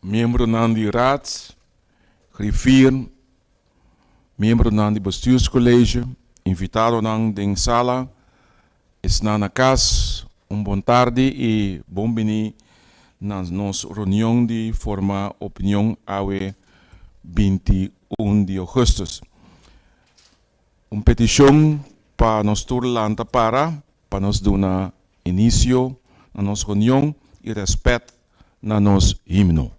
Miembronan di Raad, Griffier, miembronan di Bestuurscollege, invitadonan den sala, esnan na cas, un bon tardi y bon bini na nos reunion di forma opinion awe 21 di augustus. Un peticion pa nos tur lanta para pa nos duna inicio na nos reunion y respet na nos himno.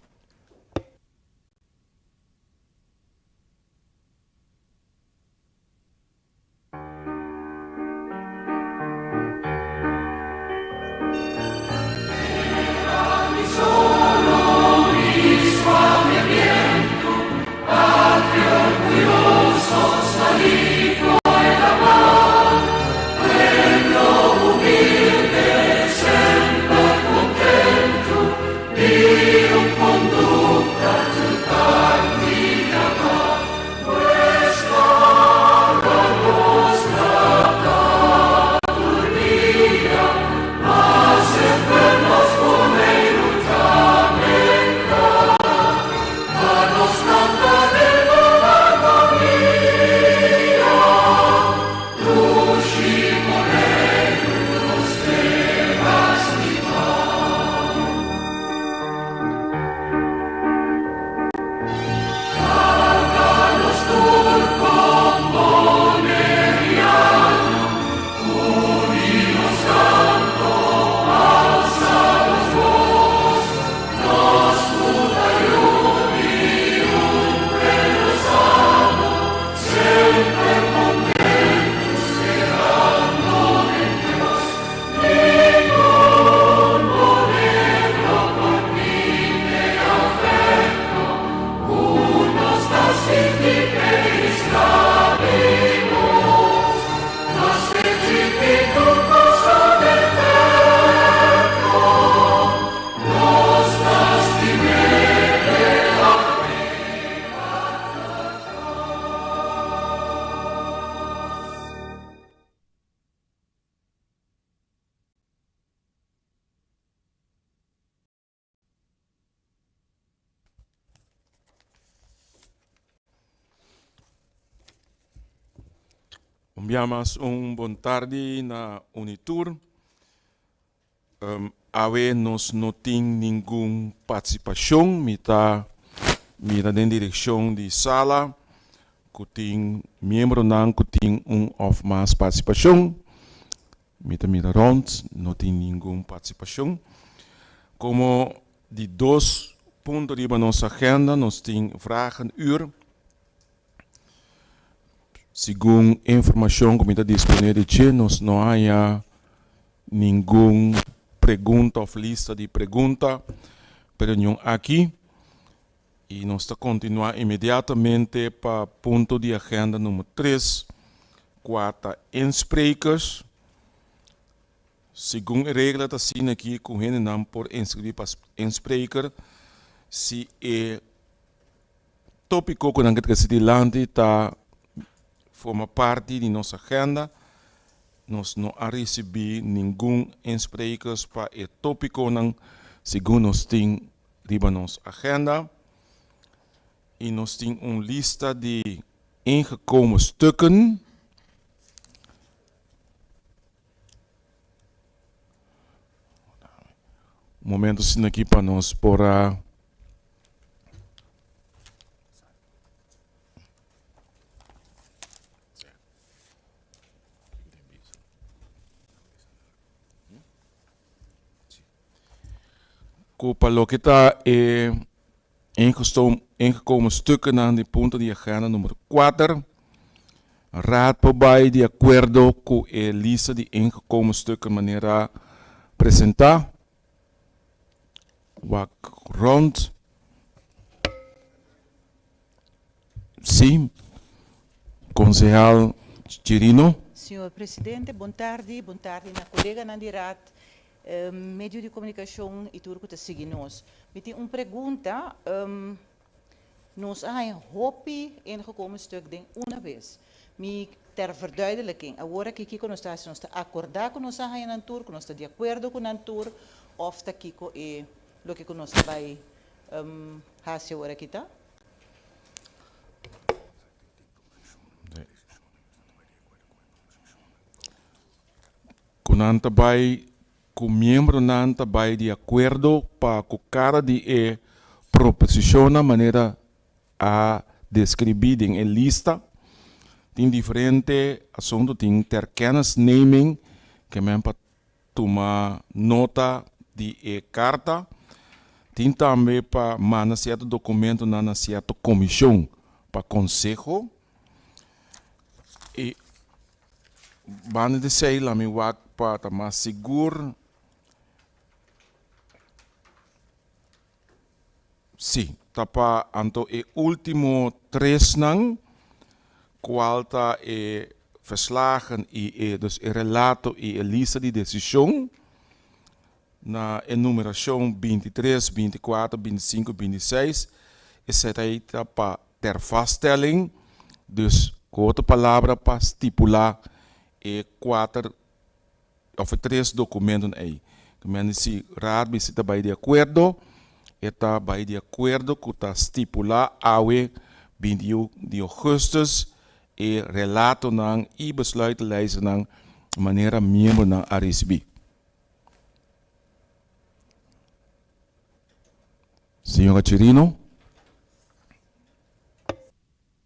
Un bia mas un bon tardi na Unitur. Awe nos no tin ningun partisipashon. Mi ta mira den direkshon di sala ku tin miembronan ku tin un òf mas partisipashon. Mi ta mira rònt, no tin ningun partisipashon. Komo di dos punto riba nos agenda nos tin vragenuur. Segun informashon ku mi ta disponé di dje nos no haña ningun pregunta òf lista di pregunta pa e reunion aki i nos ta kontinuá inmediatamente pa punto di agenda number tres kua ta insprekers. Segun e regla ta asina aki ku hendenan por inskribí pa inspreker si e Tópiko ku nan ke trese dilanti ta forma parti di nos agenda. Nos no a risibí ningun insprekers pa e tópikonan segun nos tin riba nos agenda. I nos tin un lista di ingekomen stukken. Un momento asina aki pa nos por a. Ku pa loke ta e ingekomen stukkennan di punto di agenda numero kuater, Raad por bai di akuerdo ku e lista di ingekomen stukken manera presentá. Wak rond. Sí, Konsehal Chirino. Señor Presidente, bon tardi, bon tardi na coleganan di Raad, medio di comunicacion y tur cu ta sigui nos. Mi tin un pregunta, nos a haña hopi ingekomen stuk den una bes. Mi ter verduidelijking, awor aki kico nos ta haci? Nos ta acorda cu nos a haña nan tur, cu nos ta di acuerdo cu nan tur, of ta kico e loke cu nos ta bay. hasi awor aki ta? Ku nan ta bai ku miembronan ta bai di akuerdo pa ku kada di e proposishonnan manera a deskribí den e lista. Tin diferente asuntu, tin ter kennisneming, ke men pa tuma nota di e karta. Tin tambe pa manda sierto dokumentonan na sierto komishon pa konseho. I banda di esei la mi wak pa ta mas sigur. Sí, ta pa anto e último tresnan, kual ta e verslagen i e dus e relato i e lista di desishon na e numerashon bintitres, bintikuater, bintisinku, bintiseis, esei ta pa ter vaststelling, dus ku otro palabra pa stipulá e kuater òf e tres dokumentonan ei. Ke men di si Raad mester ta bai di akuerdo, e ta bai di akuerdo ku ta stipulá awe 21 di ougùstùs e relatonan i besluitlijstnan manera miembronan a risibí. Señora Chirino.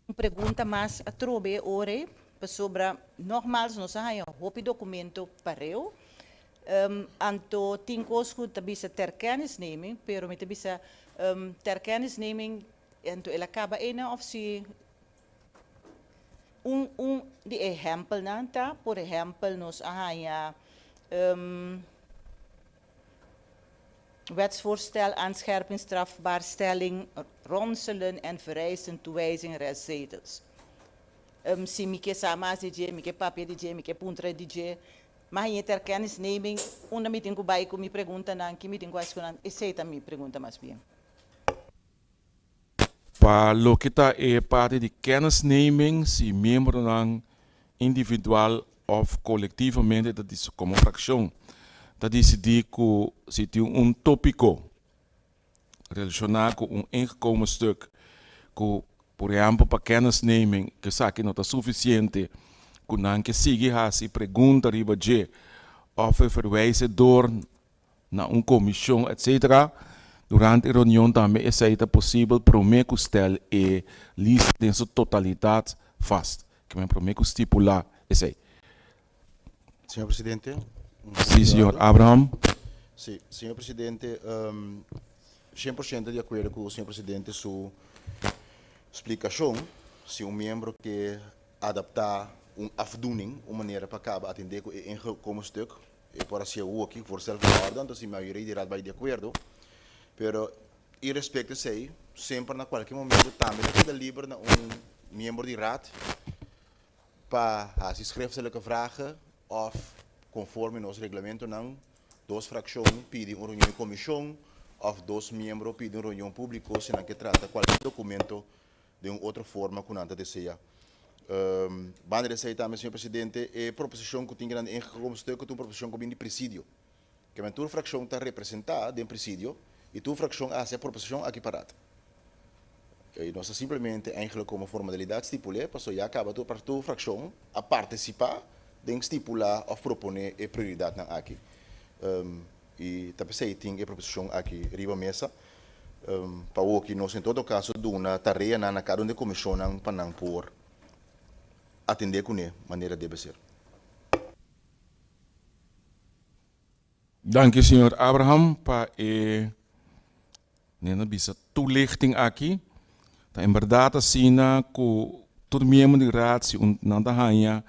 Un pregunta mas atrobe e ora ei, pasobra nogmaals nos a haña hopi documento pareu, anto tin cos cu ta bisa ter kennisneming, pero mi ta bisa ter kennisneming anto el a caba einan of si un un di e ehempelnan ta por ehempel nos a haña Wetsvoorstel aanscherping strafbaarstelling ronselen en vereisten toewijzing restzetels. Si mi ke sa mas di dje, mi ke papia di dje, mi ke puntra di dje, m'a haña ter kennisneming unda mi tin ku bai ku mi preguntanan, ki mi tin ku hasi ku nan, esei ta mi pregunta mas bien. Pa loke ta e parti di kennisneming, si miembronan individual of kolektivamente ta komo frakshon ta disidí ku si tin un tópiko relashoná ku un ingekomen stuk ku por ehèmpel pa kennisneming ku esaki no ta sufisiente ku nan ke sigui hasi pregunta riba dje òf e verwijzen door na un komishon etc. Durante e reunion tambe esei ta posibel promé ku stel e lista den su totalidat vast. Ke men promé ku stipulá esei. Señor Presidente, un Sí, señor Abraham. Sí, señor Presidente, 100% di akuerdo ku señor Presidente su splikashon. Si un miembro ke adaptá un afdoening, un manera pa kaba atendé ku e ingekomen stuk, E por hacié woki voorstel van orde, anto si mayoria di raad bay di acuerdo. Pero irespecto esey, semper na cualkier momento tambe ta keda liber na un miembro di raad pa haci schriftelijke vragen of conforme nos reglamentonan dos fraccion pidi un reunion di comision of dos miembro pidi un reunion publico si nan ke trata cualkier documento den un otro forma ku nan ta desea. Banda di esei tambe, señor presidente, e proposishon ku tin ku nan ingekomen stuk ta un proposishon ku bin di presidio. Kemen tur frakshon ta representá den presidio i tur frakshon a hasi e proposishon aki pa rat. I nos ta simplemente eigenlijk komo formadalidat stipul'é pasobra ya kaba tur tur frakshon a partisipá den stipulá òf proponé e prioridatnan aki. I ta p'esei tin e proposishon aki riba mesa. Pa woki nos en todo kaso duna tareanan na kada un di e komishonnan pa nan por atendé kuné manera debe ser. Danki señor Abraham pa e nena bisa toelichting aki. Ta en berdad asina ku tur miembro di raad si un nan ta haña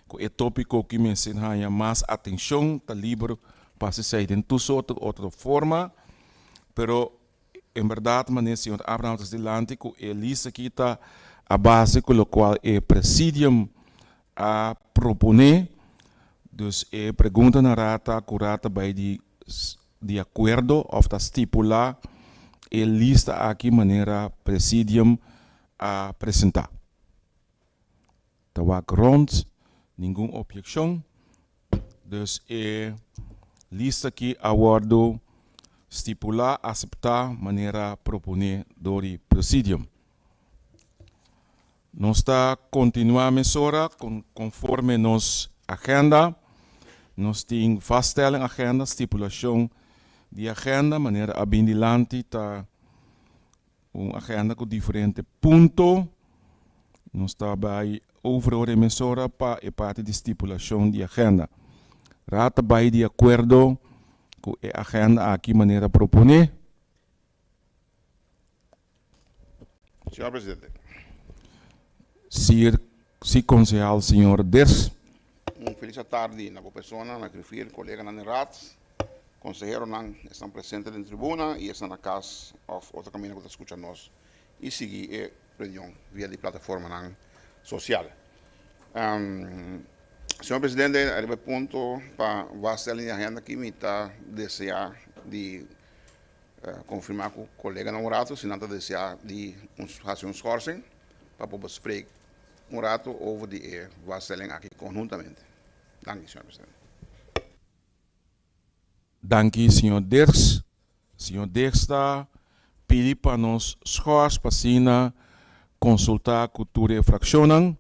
ku e topiko ki mester haña mas atenshon ta liber pa hasi esei den tur sorto otro forma. Pero en berdad manera señor Abraham ta dilanti ku e lista aki ta a base ku lokual e presidium a proponé. Dus e pregunta na raad ta ku raad ta bai di di akuerdo òf ta stipulá e lista aki manera presidium a presentá. Ta wak rond, ningun objekshon. Dus e lista aki a wòrdu. Stipulá aseptá manera proponé dor di Presidium. Nos ta kontinuá mesora konforme nos agenda. Nos tin vaststelling agenda, stipulashon di agenda, manera a bin dilanti ta un agenda ku diferente punto. Nos ta bai over ora e mesora pa e parti di stipulashon di agenda. Raad ta bai di akuerdo ku e agenda aki manera proponé. Señor Presidente. Sir, si Konsehal señor Ders. Un felis atardi na bo persona, na griffier, koleganan den Raad, konseheronan, esnan presente den tribuna i esnan na kas òf otro kaminda ku ta skucha nos i sigui e reunion via di plataformanan sosial. Señor Presidente, ariba e punto pa vaststelling di agenda aki mi ta desea di konfirmá ku koleganan un ratu si nan ta desea di hasi un schorsing pa por bespreek un ratu over di e vaststelling aki konhuntamente. Danki, señor Presidente. Danki señor Dirks. Señor Dirks ta pidi pa nos schors pa asina konsulta ku tur e frakshonnan.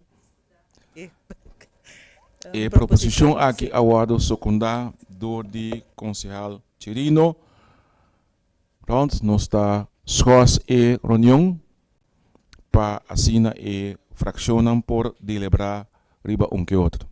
E proposishon aki a wòrdu sekundá dor di konsehal Chirino. Rond nos ta schors e reunion pa asina e frakshonnan por deliberá riba un ke otro.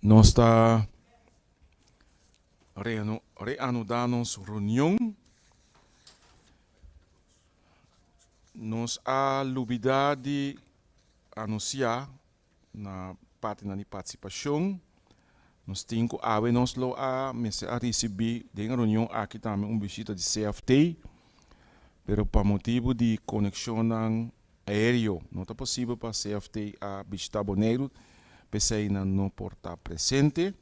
Nos ta reanudá nos reunion. Nos a lubidá di anunsiá na partinan di partisipashon. Nos tin ku awe nos lo a mester a risibí den e reunion aki tambe un bishita di CFT, pero pa motibu di konekshonnan aéreo no ta posibel pa CFT a bishitá Boneiru, p'esei nan no por ta presente.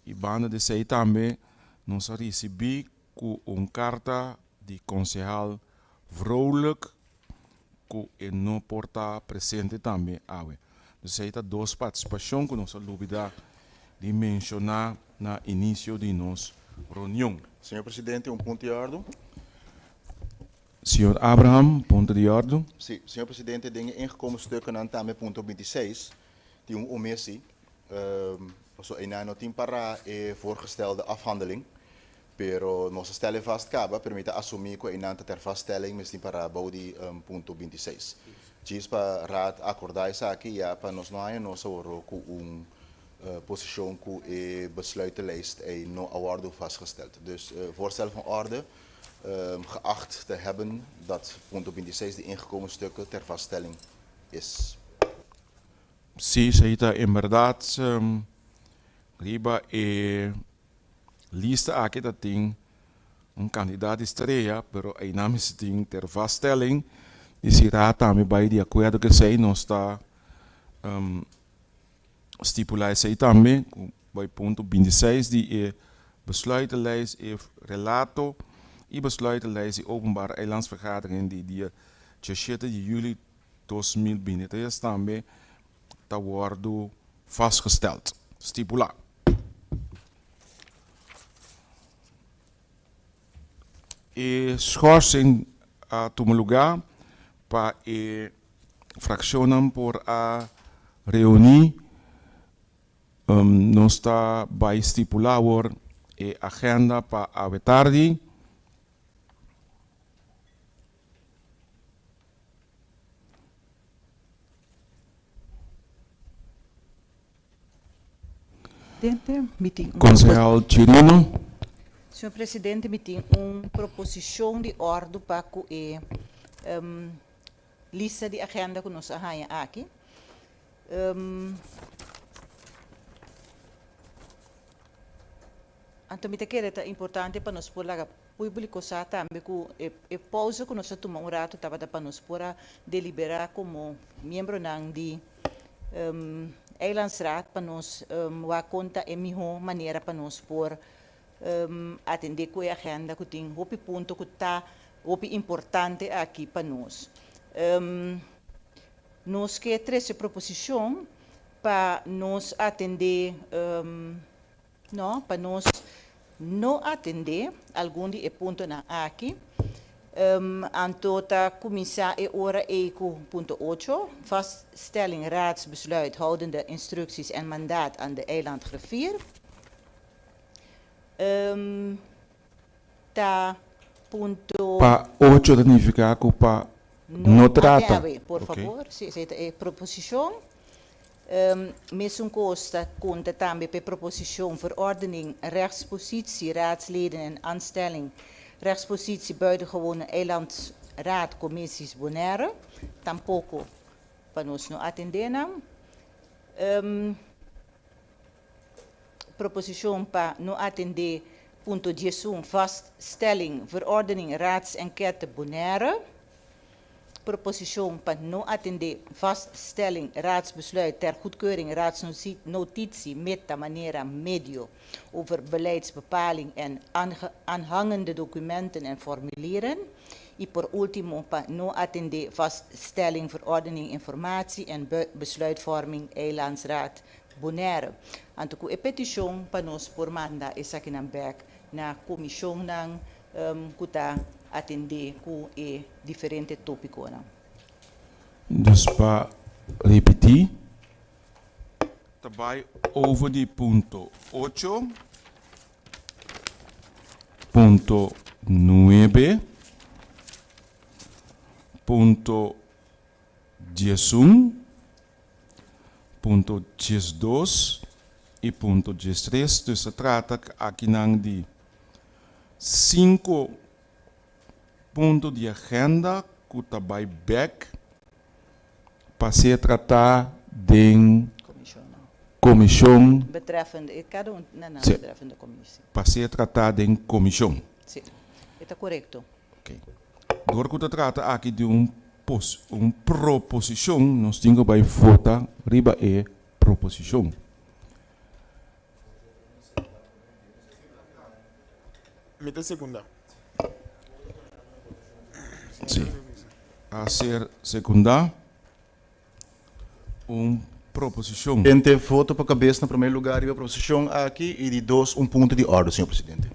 I banda di esei tambe nos a risibí ku un karta di konsehal Vrolijk ku e no por ta presente tambe awe. Dus esei ta dos partisipashon ku nos a lubida di menshoná na inisio di nos reunion. Señor Presidente, un punto di òrdu. Señor Abraham, punto di òrdu. Sí, señor Presidente, den e ingekomen stukkennan tambe punto bintiseis tin un omissie, pasobra einan no tin pará e voorgestelde afhandeling. Pero nos a stel e vast caba, pero mi ta asumi cu eynan ta ter vaststelling mes tin para bou di punto 26. Djis pa Raad acorda esaki ya pa nos no haya nos aworo cu un posicion cu e besluitenlijst ey no a wordo vastgesteld. Dus voorstel van orde geacht te hebben dat punto 26 di ingekomen stukken ter vaststelling is. Sí, esey ta enberdad riba e Lista aki ta tin un kantidat di strea, pero einan mester tin ter vaststelling di si Raad tambe bai di akuerdo ku esei. Nos ta stipulá esei tambe ku bai punto bintiseis di e besluitenlijst, e relato i besluitenlijst di openbare eilandsvergadering di dia diesshete di juli 2023 tambe ta wòrdu vastgesteld, stipulá. E schorsing a tuma lugá pa e frakshonnan por a reuní. Nos ta bai stipulá awor e agenda pa awe tardi. Konsehal Chirino. Señor Presidente, mi tin un proposishon di òrdu pa ku e lista di agenda ku nos a haña aki. Anto mi ta kere ta importante pa nos por laga público sa tambe ku e pousa ku nos a tuma un ratu tabata pa nos por a deliberá komo miembronan di Eilandsraad pa nos wak kon ta e mihó manera pa nos por atendé ku e agenda ku tin hopi punto ku ta hopi importante aki pa nos. Nos ke trese proposishon pa nos atendé. No, pa nos no atendé algun di e puntonan aki. Anto ta kuminsá e ora ei ku punto ocho, Vaststelling raadsbesluit houdende instructies en mandaat aan de eilandgriffier. Ta punto. Pa ocho ta nifiká ku pa no trata. No, por fabor, si esei ta e proposishon. Mesun kos ta konta tambe pa e proposishon Verordening rechtspositie raadsleden en aanstelling rechtspositie buitengewone eilandsraadcommissies Bonaire. Tampoko pa nos no atendé nan. Proposishon pa no atendé punto 11 Vaststelling Verordening Raadsenquête Bonaire. Proposishon pa no atendé Vaststelling Raadsbesluit ter goedkeuring Raadsnotitie Meta Manera Medio over beleidsbepaling en aanhangende documenten en formulieren. I por último pa no atendé Vaststelling Verordening Informatie en Besluitvorming Eilandsraad Bonaire. Anto ku e petishon pa nos por manda esakinan bèk na komishonnan ku ta atendé ku e diferente tópikonan. Dus pa ripití, ta bai over di punto ocho, punto nuebe, punto 11, punto 12. i punto 13. Dus ta trata akinan di sinku punto di agenda ku ta bai bèk pa ser tratá den komishon. Betreffende, kada un na nan betreffende commissie. Pa ser tratá den komishon. Si, e ta korekto. Ok. Dor ku ta trata aki di un pos un proposishon, nos tin ku bai vota riba e proposishon. Mi ta sekundá. Si. A ser sekundá un proposishon. Presidente, voto pa kabes na promé lugá riba e proposishon aki i di dos un punto di òrdu, señor presidente.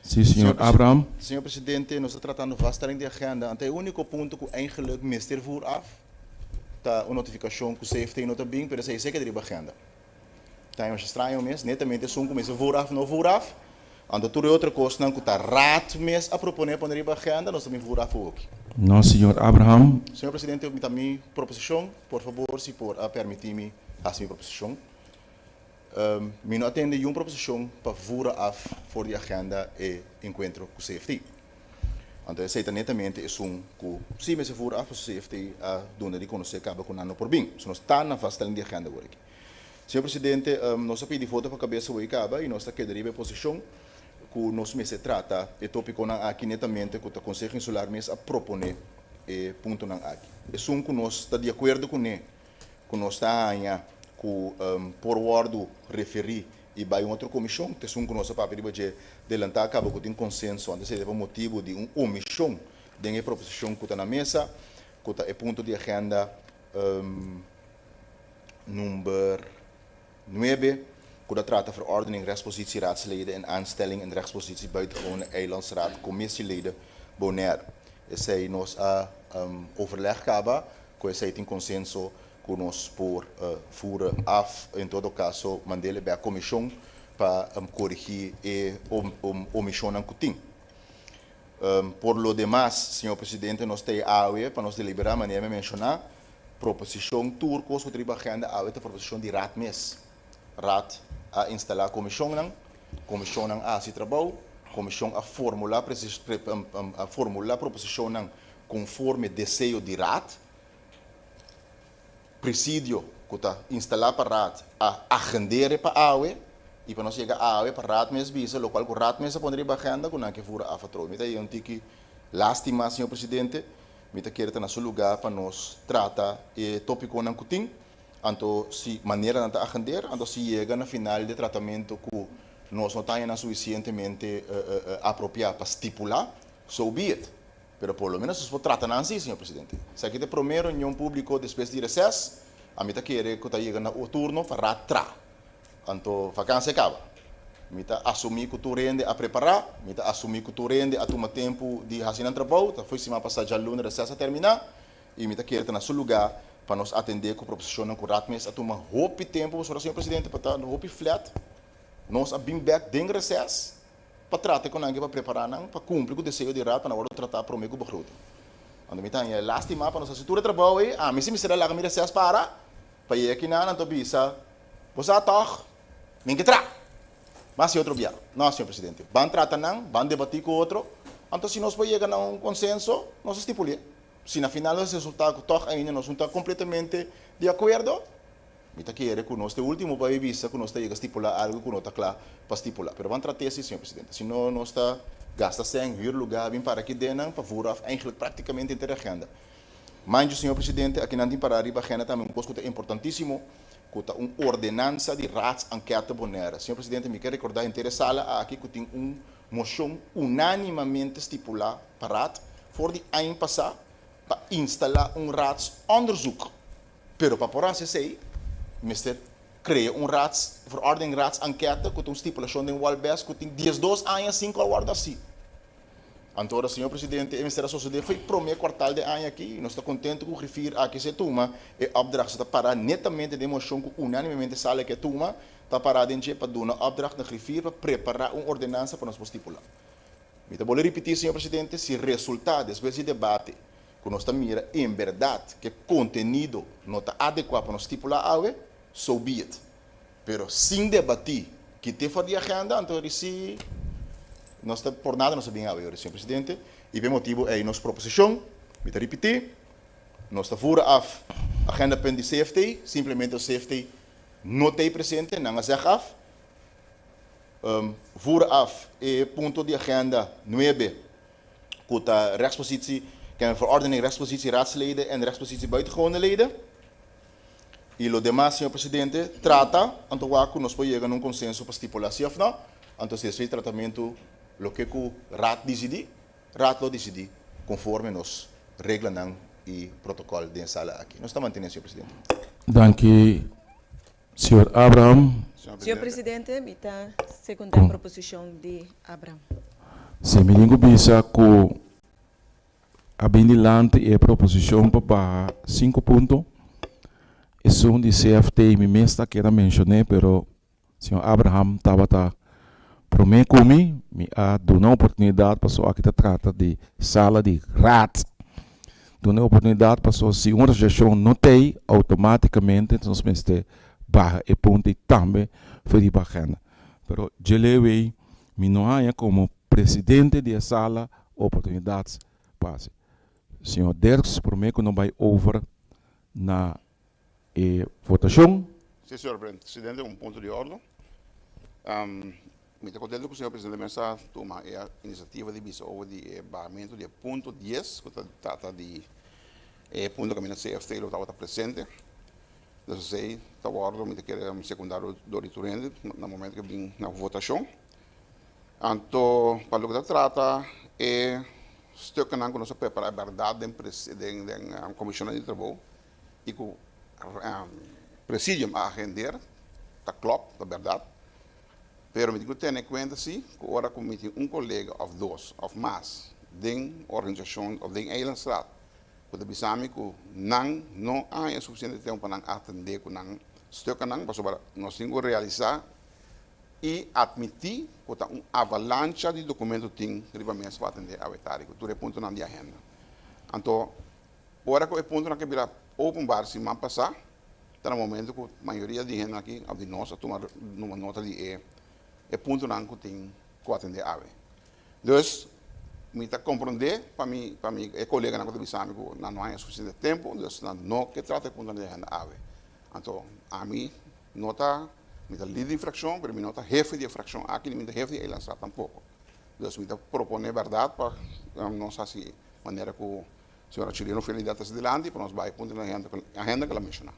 Si, señor Abraham. Señor presidente, nos ta tratando vaststelling di agenda, anto e úniko punto ku eigenlik mester voer af ta un notifikashon ku CFT no ta bin, pero esei esei keda riba agenda. Ta masha straño mes, netamente esun ku mester voer af no voer af, anto tur e otro kosnan ku ta raad mes a proponé pone riba agenda, nos ta bin voer af awoki. No, señor Abraham. Señor presidente, mi ta mi proposishon, por fabor si por a permití mi hasi mi proposishon. Mi no a tende yun proposishon pa voer af for di agenda e enkuentro ku CFT. Anto esei ta netamente esun ku si mester voer af pasobra CFT a duna di konosé kaba ku nan no por bin. So nos ta na vaststelling di agenda awor aki. Señor Presidente, nos a pidi voto pa kabesa hoy kaba i nos ta keda riba e posishon ku nos mester trata e topikonan aki netamente ku ta Konseho Insular mes a proponé e puntonan aki. Esun ku nos ta di akuerdo kuné ku nos ta haña ku por wòrdu referí i bai un otro komishon ta esun ku nos a papia riba dje delantá kaba ku tin konsenso antes esei ta pa motibu di un omishon den e proposishon ku ta na mesa ku ta e punto di agenda Number nuebe, ku ta trata Verordening rechtspositie raadsleden en aanstelling en rechtspositie buitengewone eilandsraad commissieleden Bonaire. Esei nos a overleg kaba, ku esei tin konsenso ku nos por voeren af, en todo kaso mand'el bek komishon pa korigí e omishonnan ku tin. Por lo demas, señor presidente, nos ta e awe pa nos deliberá manera mi a menshoná, proposishon tur kos ku ta riba agenda awe ta proposishon di Raad mes. Raad a instalá komishonnan, komishonnan a hasi trabou, komishon a formulá a formulá proposishonnan konforme deseo di Raad. Presidio ku ta instalá pa Raad a agend'é pa awe i pa nos yega awe pa Raad mes bisa lokual ku Raad mes a pone riba agenda ku nan ke fura af atrobe. Mi ta haña un tiki lástima, señor presidente. Mi ta kere ta na su lugá pa nos trata e tópikonan ku tin. Anto si manera nan ta agender, anto si yega na final di e tratamentu ku nos no ta haña nan sufisientemente apropiá pa stipulá, so be it. Pero por lo menos nos por trata nan si, señor presidente. Esaki ta e prome reunion publico despues di reces. Ami ta kere cu ta yega na turno pa raad tra. Anto vakantie a caba. Mi ta asumi cu tur hende a prepara, mi ta asumi cu tur hende a tuma tempo di haci nan trabou. Ta foi siman pasa djaluna reces a termina y mi ta kere ta na su lugar pa nos atende cu proposicionnan cu raad mes a tuma hopi tempo pasobra, señor presidente, pa ta hopi flat nos a bin bek den reces. pa trata ku nan ke pa prepará nan pa kumpli ku deseo di Raad pa nan wòrdu tratá promé ku begroting. Anto mi ta haña lástima pa nos hasi tur e trabou ei, ami si mester a laga mi reses para pa yega kinan anto bisa, Bo sa tòg, mi ke tra! Mas si otro bia. No, señor presidente. Ban trata nan, ban debatí ku otro, anto si nos por yega na un konsenso, nos a stipuli'é. Si na final nos resultá ku tòg ainda nos no ta kompletamente di akuerdo, Mi ta kere ku nos ta e último pa e bisa ku nos ta yega stipulá algu ku no ta kla pa stipulá. Pero ban trat'é si, señor presidente. Si no nos ta gasta sèn, hür lugá, bin para aki den nan pa vooraf eigenlijk práktikamente henter e agenda. Manju, señor presidente, aki nan tin pará riba agenda tambe un kos ku ta importantísimo, ku ta un ordenansa di Raadsenquête Bonaire. Señor presidente, mi ke rekordá henter e sala aki ku tin un moshon unánimamente stipulá pa Raad for di aña pasá pa instalá un Raadsonderzoek. Pero pa por hasi esei, mester krea un raads, verordening raadsenquête ku ta un stipulashon den Walbes ku tin 12 aña sin ku a wòrdu hasi. Anto ora señor presidente e mester a sosodé fo'i promé kuartal di aña aki i nos ta kontentu ku griffier aki si e tuma e opdracht. Si ta pará netamente den moshon ku unánimemente sala ke tuma, ta pará den dje pa duna opdracht na griffier pa prepará un ordenansa pa nos por stipulá. Mi ta bolbe ripití señor presidente, si resultá despues di debate ku nos ta mira en bèrdat ku e kontenido no ta adekuá pa nos stipulá awe, so be it. Pero sin debatí, kit'é for di agenda, anto di si nos ta por nada nos ta bin awe, señor presidente, i p'e motibu ei nos proposishon, mi ta ripití, nos ta voer af agendapunt di CFT, simplemente CFT no t'ei presente, nan a zeg af. Voer af e punto di agenda nuebe ku ta rechtspositie, ken verordening rechtspositie raadsleden en rechtspositie buitengewone leden. I lo demas, señor presidente, trata, anto wak ku nos por yega na un konsenso pa stipulá si òf nò, anto si esei tratamentu loke ku Raad disidí, Raad lo disidí konforme nos reglanan i protokòl den e sala aki. Nos ta mantené, señor presidente. Danki, señor Abraham. Señor presidente, mi ta sekundá proposishon di Abraham. Si, mi tin ku bisa ku A bin dilanti e proposicion pa baha sinku punto. Esun di CFT mi mes ta keda mencion'é pero señor Abraham tabata prome cu mi. Mi a duna oportunidad paso aki ta trata di sala di raad. Duna e oportunidad paso si un asociacion no t'ey automaticamente nos mester baha e punto y tambe for riba agenda. Pero djelewe mi no haña como presidente di e sala oportunidad pa haci. Señor Dirks, prome cu no bay over na e votacion. Sí, señor presidente, un punto di ordo. Mi ta contento cu señor presidente mes a tuma e iniciativa di bisa over di e bahamento di e punto dies cu ta trata di e punto caminda CFT lo tabata presente. Dus esey ta wordo mi ta kere secunda dor di tur hende na momento cu bin na votacion. Anto pa loke ta trata e stuknan ku nos a prepará e bèrdat den den den komishonnan di trabou i ku presidium a agender ta klòp, ta bèrdat. Pero mi tin ku tene kuenta si ku ora ku mi tin un kolega òf dos òf mas den organisashon òf den Eilandstraat ku ta bisa mi ku nan no a haña sufisiente tempu pa nan atendé ku nan stuknan pasobra nos tin ku realisá i atmití ku ta un avalancha di dokumento tin riba mesa pa atendé awe tardi ku tur e puntonan di agenda. Anto, ora ku e puntonan ke bira openbaar siman pasá, ta na momento ku mayoria di hende aki òf di nos a tuma nota di e e puntonan ku tin ku atendé awe. Dus, mi ta komprondé pa mi pa mi e koleganan ku ta bisa mi ku nan no haña sufisiente tempu, dus nan no ke trata e puntonan di agenda awe. Anto, ami no ta. Mi ta lider di frakshon, pero mi no ta hefe di e frakshon aki, ni mi ta hefe di Eilandsraad tampoko. Dus mi ta proponé bèrdat pa nos hasi manera ku señora Chirino Fidelidad ta hasi dilanti pa nos bai punto na agenda ku el a menshoná.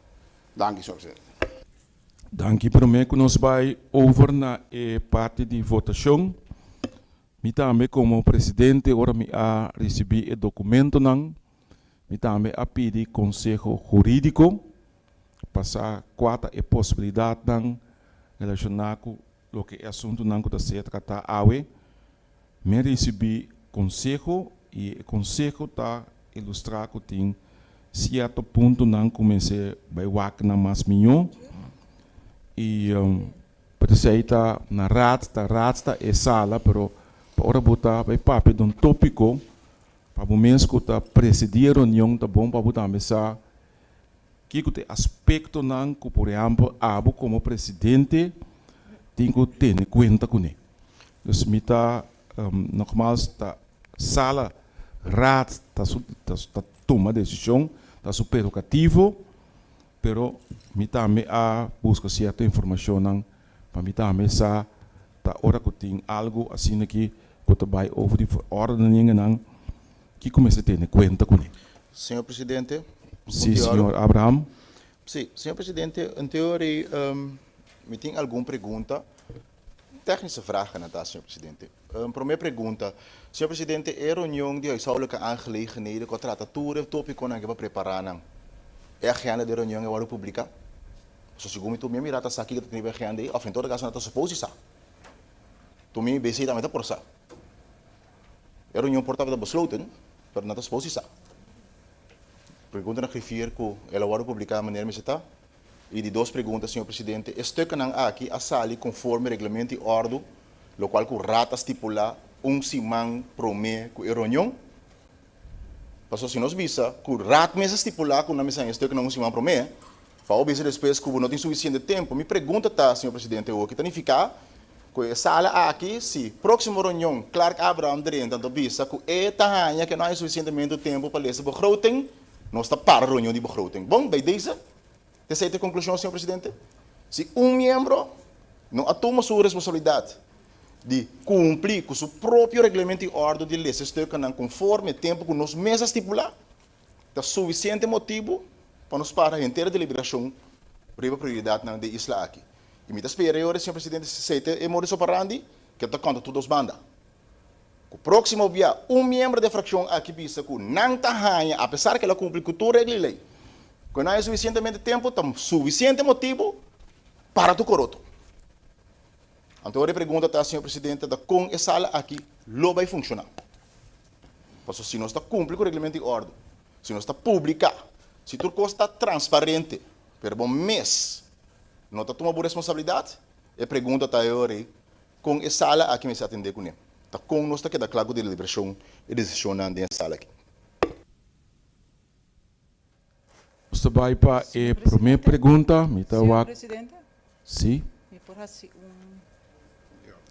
Danki, señor presidente. Danki. Promé ku nos bai over na e parti di votashon, mi tambe komo presidente ora mi a risibí e dokumentonan, mi tambe a pidi konseho hurídiko. pa sa kua ta e posibilidatnan relashoná ku loke e asuntunan ku ta ser tratá awe. Mi a risibí konseho i e konseho ta ilustrá ku tin sierto puntonan ku mester bai wak nan mas mihó i p'esei ta na raad, ta raad ta e sala pero pa ora bo ta bai papia di un tópiko pa bo mes ku ta presidí e reunion ta bon pa bo tambe sa Kiko ta e aspektonan ku por ehèmpel abo komo presidente tin ku tene kuenta kuné? Dus mi ta nogmaals ta sala raad ta su ta tuma desishon, ta su prerogativo, pero mi tambe a buska sierto informashonnan pa mi tambe sa ta ora ku tin algu asina aki ku ta bai over di verordeningennan kiko mester tene kuenta kuné. Señor Presidente, un Sí, punto di oro. señor Abraham. Sí, señor Presidente, en teorie mi tin algun pregunta, technische vragen nan ta, señor Presidente. Prome pregunta, señor Presidente, e reunion di huishoudelijke aangelegenheden cu a trata tur e topiconan aki pa prepara nan, e agenda di e reunion a worde publica? Pasobra segun mi tur mi a mira ta sa kico ta tin riba e agenda ey, of en todo caso nan ta suppose di sa. Tur mi BC tambe ta por sa. E reunion por tabata besloten, pero nan ta suppose di sa. Pregunta na griffier ku el a wòrdu publiká manera mester ta. I di dos pregunta, señor presidente, e stukkennan aki a sali konforme reglamento i òrdu, lokual ku Raad a stipulá un siman promé ku e reunion? Pasobra si nos bisa ku Raad mes a stipulá ku nan mester haña e stukkennan un siman promé, Pa bo bisa despues ku bo no tin sufisiente tempu. Mi pregunta ta, señor presidente, awor ki ta nifiká ku e sala aki, si próksimo reunion Clark Abraham drenta anto bisa ku e ta haña ku e no haña sufisientemente tempu pa lesa begroting, nos ta para reunion di begroting. Bon, bij deze, esei ta e konklushon, señor presidente. Si un miembro no a tuma su responsabilidat di kumpli ku su propio reglamento i òrdu di lesa e stukkennan konforme e tempu ku nos mes a stipulá, ta sufisiente motibu pa nos para henter e deliberashon riba prioridatnan di e isla aki. I mi ta spera e ora, señor presidente, si esei ta e modus operandi, ke ta konta tur dos banda. Ku próksimo bia un miembro di e frakshon aki bisa ku nan ta haña, apesar ku el a kumpli ku tur regla i lei, ku e no haña sufisientemente tempu, ta sufisiente motibu para tur koroto. Anto ora e pregunta ta, señor presidente, ta kon e sala aki lo bai funshoná? Pasobra si nos ta kumpli ku reglamento di òrdu, si nos ta publiká, si tur kos ta transparente, pero bo mes no ta tuma bo responsabilidat, e pregunta ta e ora ei, kon e sala aki mester atendé kuné? Ta kon nos ta keda kla ku deliberashon i desishonnan den e sala aki? Nos ta bai pa e promé pregunta. Mi ta Señor wak. Presidente, Sí. mi por hasi un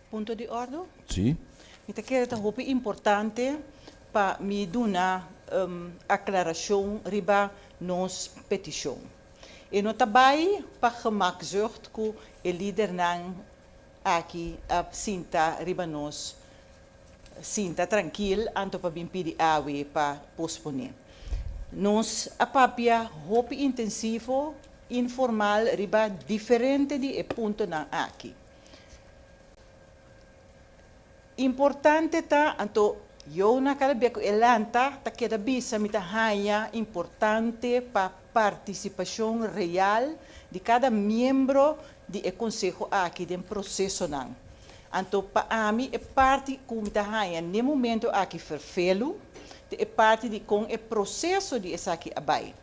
punto di ordo? Sí. Mi ta kere ta hopi importante pa mi duna aclaracion riba nos peticion. E no ta bai pa gemakzucht cu e lidernan aki a sinta riba nos Sinta trankil anto pa bin pidi awe pa posponé. Nos a papia hopi intensivo informal riba diferente di e puntonan aki. Importante ta anto yo na kada bia ku e lanta ta keda bisa mi ta haña importante pa partisipashon real di kada miembro di e konseho aki den prosesonan. Anto pa ami e parti ku mi ta haña n'e momento aki ferfelu ta e parti di kon e proseso di esaki a bai.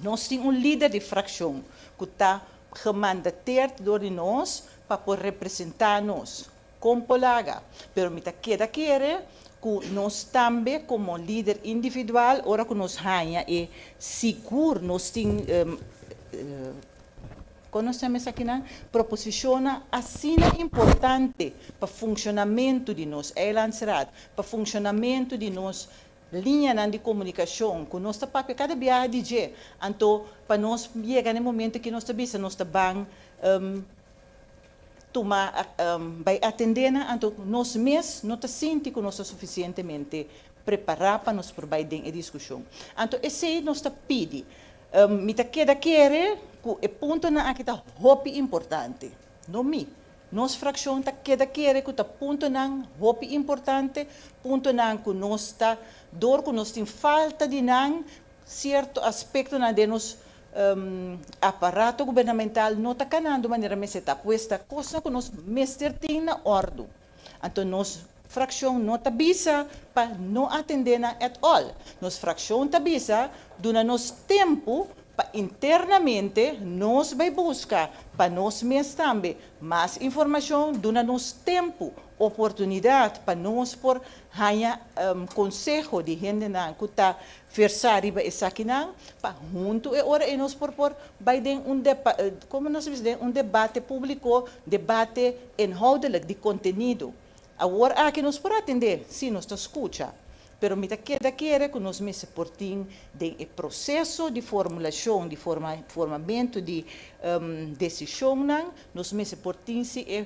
Nos tin un lider di frakshon ku ta gemandateerd dor di nos pa por representá nos. Kon por laga? Pero mi ta keda kere ku nos tambe komo lider individual ora ku nos haña e sigur nos tin Kon nos yama esakinan? Proposishonnan asina importante pa funshonamentu di nos Eilandsraad, pa funshonamentu di nos liñanan di komunikashon ku nos ta papia kada biaha di dje. Anto pa nos yega na e momento ki nos ta bisa nos ta ban tuma bai atendé nan, anto nos mes no ta sinti ku nos ta sufisientemente prepará pa nos por bai den e diskushon. Anto esei nos ta pidi. Mi ta keda kere ku e puntonan aki ta hopi importante. No mi, nos frakshon ta keda kere ku ta puntonan hopi importante, puntonan ku nos ta, dor ku nos tin falta di nan, sierto aspektonan den nos aparato gubernamental no ta kanando manera mester ta. Pues ta kosnan ku nos mester tin na òrdu. Anto nos fraccion no ta bisa pa no atende nan at all. Nos fraccion ta bisa duna nos tempo pa internamente nos bay busca pa nos mes tambe mas informacion, duna nos tempo, oportunidad pa nos por haya conseho di hendenan cu ta versa riba esakinan pa hunto e ora ey nos por por bay den un como nos ta bisa den un debate publico, debate inhoudelijk di contenido. Awor aki nos por atende, si nos ta scucha, pero mi ta keda kere cu nos mester por tin den e proceso di formulacion, di formamento di decisionnan, nos mester por tin si e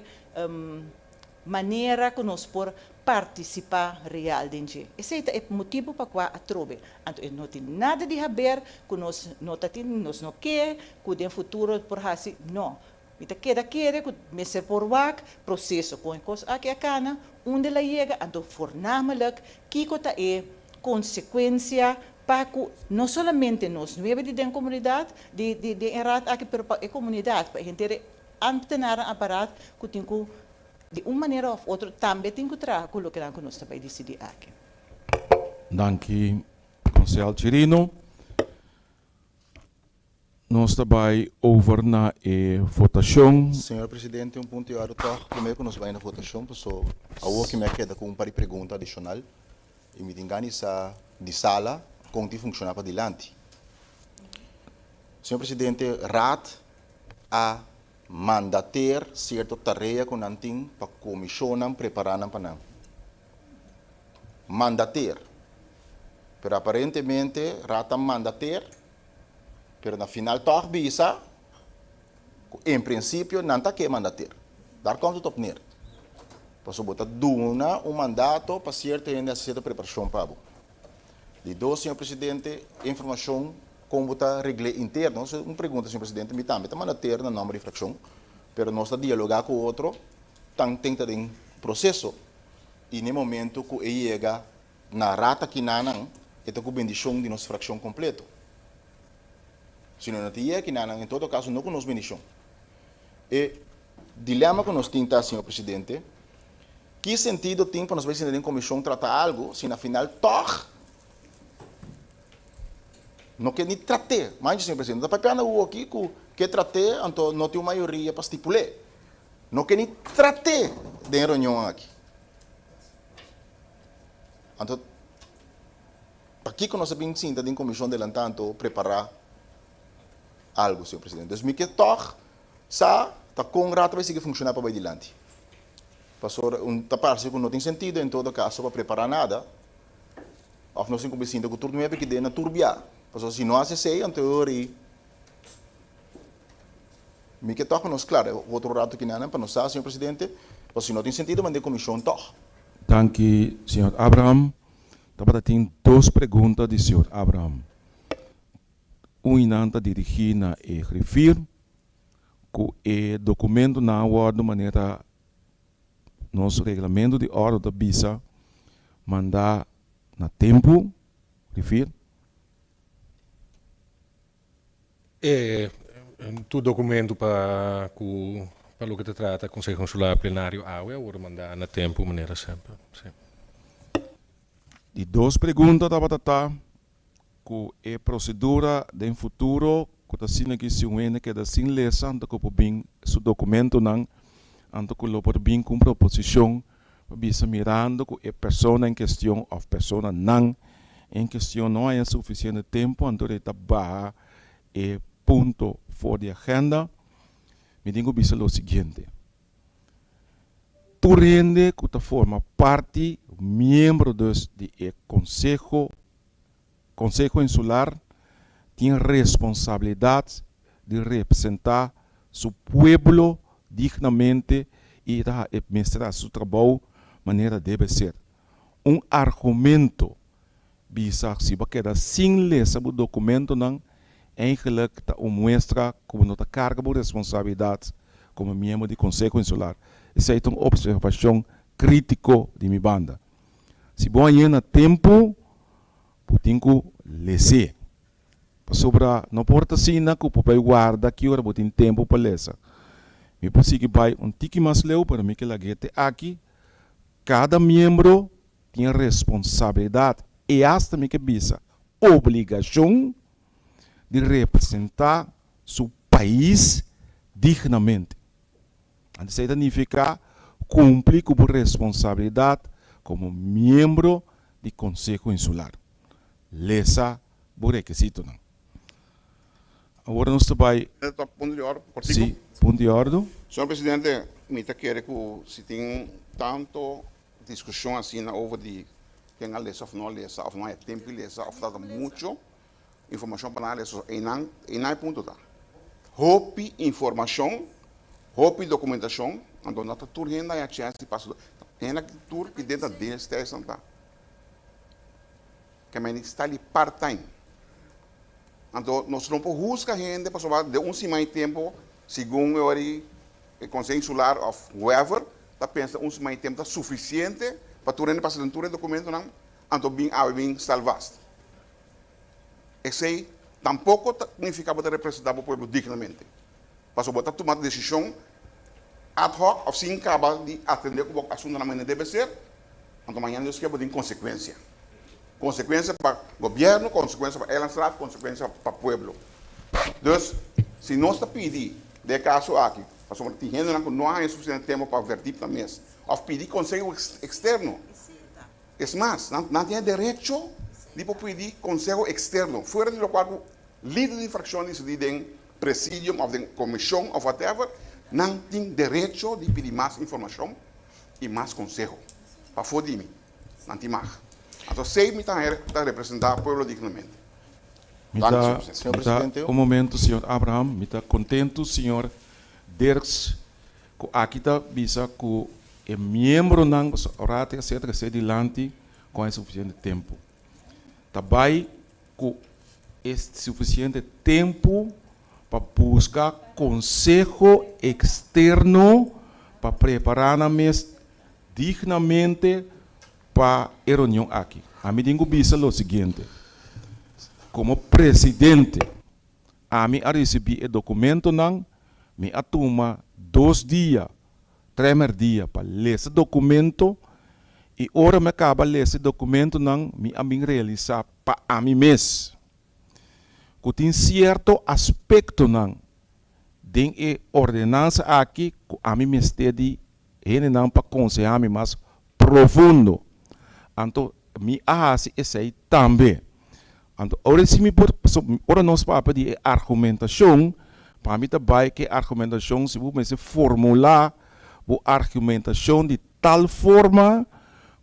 manera ku nos por partisipá real den dje. Esei ta e motibu pa kua atrobe. Anto e no tin nada di haber ku nos no ta tin, nos no ke ku den futuro por hasi, no. Mi ta keda kere ku mester por wak proseso kon e kos aki a kana, unda el a yega, anto voornamelijk kiko ta e konsekuensia pa ku no solamente nos nuebe di den komunidat, di di den e raad aki, pero pa e komunidat, pa e henter e ambtenaren aparaat ku tin ku di un manera of otro tambe tin ku traha ku lokenan ku nos ta bai disidí aki. Danki Konsehal Chirino. Nos ta bai over na e votashon. Señor Presidente, un punto di orde tòg promé ku nos bai na votashon, paso awor ki mi a keda ku un par di pregunta adishonal i mi tin gana di sa di sala kon tin funshoná padilanti. Señor Presidente, Raad a mandateer cierto tarea cu nan tin pa comisionnan prepara nan pa nan. Mandateer. Pero aparentemente Raad ta mandateer, pero na final toch bisa cu en principio nan ta ke mandateer. Daar komt het op neer. Pasobra bo ta duna un mandato pa cierto hende haci cierto preparacion pa bo. Di dos, señor presidente, informacion con bo ta regl'é interno. Eso un pregunta, señor presidente, mi tambe ta manda ter na nomber di fraccion, pero nos ta dialoga cu otro tan ten ta den proceso y n'e momento cu e yega na raad akinanan e ta cu bendicion di nos fraccion completo. Si no, no ta yega akinanan, en todo caso no cu nos bendicion. E dilema cu nos tin ta, señor presidente, Ki sentido tin pa nos bai sinta den komishon trata algu si na final tòg no ke ni trat'é? Manchi, señor presidente, no ta papia na awoki ku ke trat'é anto no tin un mayoria pa stipul'é. No ke ni trat'é den e reunion aki. Anto pakiko nos a bin sinta den komishon delantá anto prepará algu, señor presidente? Dus mi ke tòg sa ta kon rato bai sigui funshoná pa bai dilanti. Pasobra un ta parse ku no tin sentido en todo kaso pa prepará nada, òf nos tin ku bisinta ku tur nuebe ki den na tur bia. Pasobra si no hasi esei, anto e ora ei mi ke tòg pa nos klara e otro rato kinanan pa nos sa, señor presidente, pasobra si no tin sentido manda e komishon tòg. Danki, señor Abraham. Tabata tin dos pregunta di señor Abraham. Un i nan ta dirigí na e griffier. Ku e dokumentonan a wòrdu manera nos reglamento di òrdu ta bisa mandá na tempu, Rivier. E tur dokumento pa ku pa loke ta trata Konseho Insular Plenario awe a wòrdu mandá na tempu manera semper, si. Di dos pregunta tabata ta Ku e prosedura den futuro ku ta asina ki si un hende keda sin lesa anto ku por bin su dokumentonan anto ku lo por bin ku un proposishon pa bisa mirando ku e persona en kestion òf personanan en kestion no haña sufisiente tempu anto e ta baha e punto for di agenda mi tin ku bisa lo siguiente. Tur hende ku ta forma parti, miembro dus di e konseho, Konseho Insular, tin responsabilidat di representá su pueblo dignamente i ta e mester hasi su trabou manera debe ser. Un argumento bisa si bo a keda sin lesa bo dokumentonan Eigenlijk ta un muestra ku bo no ta karga bo responsabilidat komo miembro di Konseho Insular. Esei ta un opservashon krítiko di mi banda. Si bo a yena tempu, bo tin ku les'é. Pasobra no por ta asina ku bo bai warda ki ora bo tin tempu pa lesa. Mi por sigui bai un tiki mas leu, pero mi ke lag'é te aki. Kada miembro tin responsabilidat i asta mi ke bisa obligashon di representá su pais dignamente. Anto esei ta nifiká kumpli ku bo responsabilidat komo miembro di Konseho Insular. Lesa bo rekisitonan. Awor nos ta bai. Punto di òrdu, kòrtiku. Sí, punto di òrdu. Señor Presidente, mi ta kere ku si tin tanto Discusion asina over di ken a lesa of no a lesa of no haya tempo di lesa of ta mucho informacion pa nan a lesa. Eynan eynan e punto ta. Hopi informacion, hopi documentacion, anto no ta tur hende a haya chance di pasa. Hende aki tur ki den ta deelstijds nan ta. Ke men sta li part time. Anto nos no por husga hende pasobra den un siman di tempo segun e ora e Conseho Insular of whoever ta pensa un siman di tempo ta sufisiente pa tur hende pasa den tur e dokumentonan anto bin awe bin stal vast. Esei tampoko ta nifiká bo ta representá bo pueblo dignamente. Pasobra bo ta tuma desishon ad hoc of sin kaba di atendé ku bo asuntunan manera debe ser, anto mañana Dios ke bo tin konsekuensia. Konsekuensia pa gobièrnu, konsekuensia pa eilandsraad, konsekuensia pa pueblo. Dus, si nos ta pidi den e kaso aki, pasobra tin hendenan ku no a haña sufisiente tempu pa verdiep nan mes òf pidi konseho eksterno. Es mas, nan tin e derecho di por pidi konseho eksterno, fuera di lokual ku. lider di frakshon disidí den presidium òf den komishon òf whatever, nan tin derecho di pidi mas informashon i mas konseho. Pafó di mi, nan tin mag. Anto esei mi ta haña ta representá pueblo dignamente. Mi Danki, ta, señor presidente. Señor mi ta, presidente. un momento, señor Abraham, mi ta kontentu, señor Dirks, ku aki ta bisa ku e miembronan, pasobra ora ta ser trese dilanti ku a sufisiente tempu. Ta bai ku e sufisiente tempu pa buska konseho eksterno pa prepará nan mes dignamente pa e reunion aki. Ami tin ku bisa lo siguiente, komo presidente ami a risibí e dokumentonan, mi a tuma dos dia Tremer dia pa lesa documento y ora mi a caba lesa e documentonan mi a bin realisa pa ami mes cu tin cierto aspectonan den e ordenansa aki cu ami mester di hendenan pa conseha mi mas profundo. Anto mi a haci esey tambe. Anto ora si mi por, pasobra ora nos papia di e argumentacion, pa mi ta bai cu e argumentacion si bo mester formula bo argumentacion di tal forma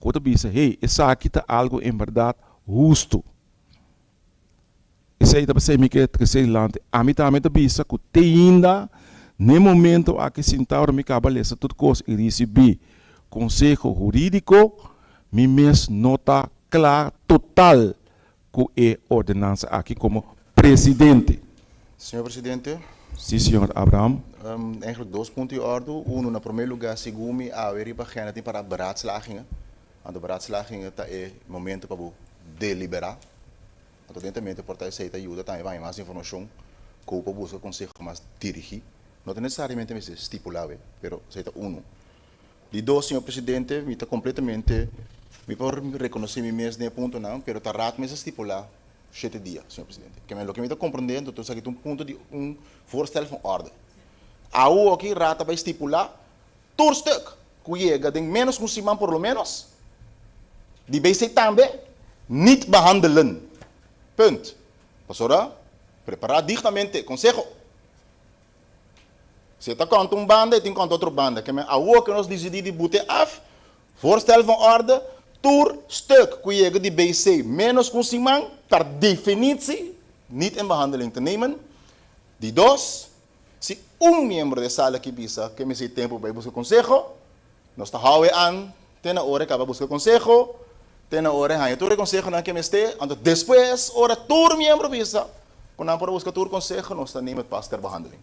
cu bo ta bisa, hey, esaki ta algo en berdad husto. Esey ta pasey mi ke trece dilanti. Ami tambe ta bisa cu te ainda n'e momento aki sinta ora mi caba lesa tur cos y ricibi conseho huridico, mi mes no ta cla total cu e ordenansa aki como presidente. Señor Presidente. Si, señor Abraham. Eigenlijk dos punto di ordu. Uno, na prome lugar, segun mi awe riba agenda tin para beraadslagingen. Anto beraadslagingen ta e momento pa bo delibera. Anto dentamente por ta esei ta yuda tambe pa haña mas informashon ku bo por buska konseho mas dirigí. No ta nesesariamente mester stipulá awe, pero esei ta unu. Di dos, señor presidente, mi ta kompletamente, mi por rekonosé mi mes den e puntonan, pero ta raad mester stipulá shete dia, señor presidente. Ke men loke mi ta komprondé anto esaki ta un punto di un voorstel van orde. Awoki raad ta bai stipulá tur stuk ku yega den ménos ku un siman por lo ménos, di BC tambe, niet behandelen. Punt. Pasobra prepará dignamente konseho. Si e ta konta un banda, e tin konta otro banda. Ke men awor ke nos disidí di bute af, voorstel van orde, tur stuk ku yega di BC ménos ku un siman, per definitie niet in behandeling te nemen. Di dos, Si un miembro di e sala aki bisa ke mester di tempu pa e buska konseho, nos ta hou e an te na ora e kaba buska konseho, te na ora e haña tur e konsehonan ke mester, anto despues ora tur miembro bisa ku nan por a buska tur konseho, nos ta neem het pas ter behandeling.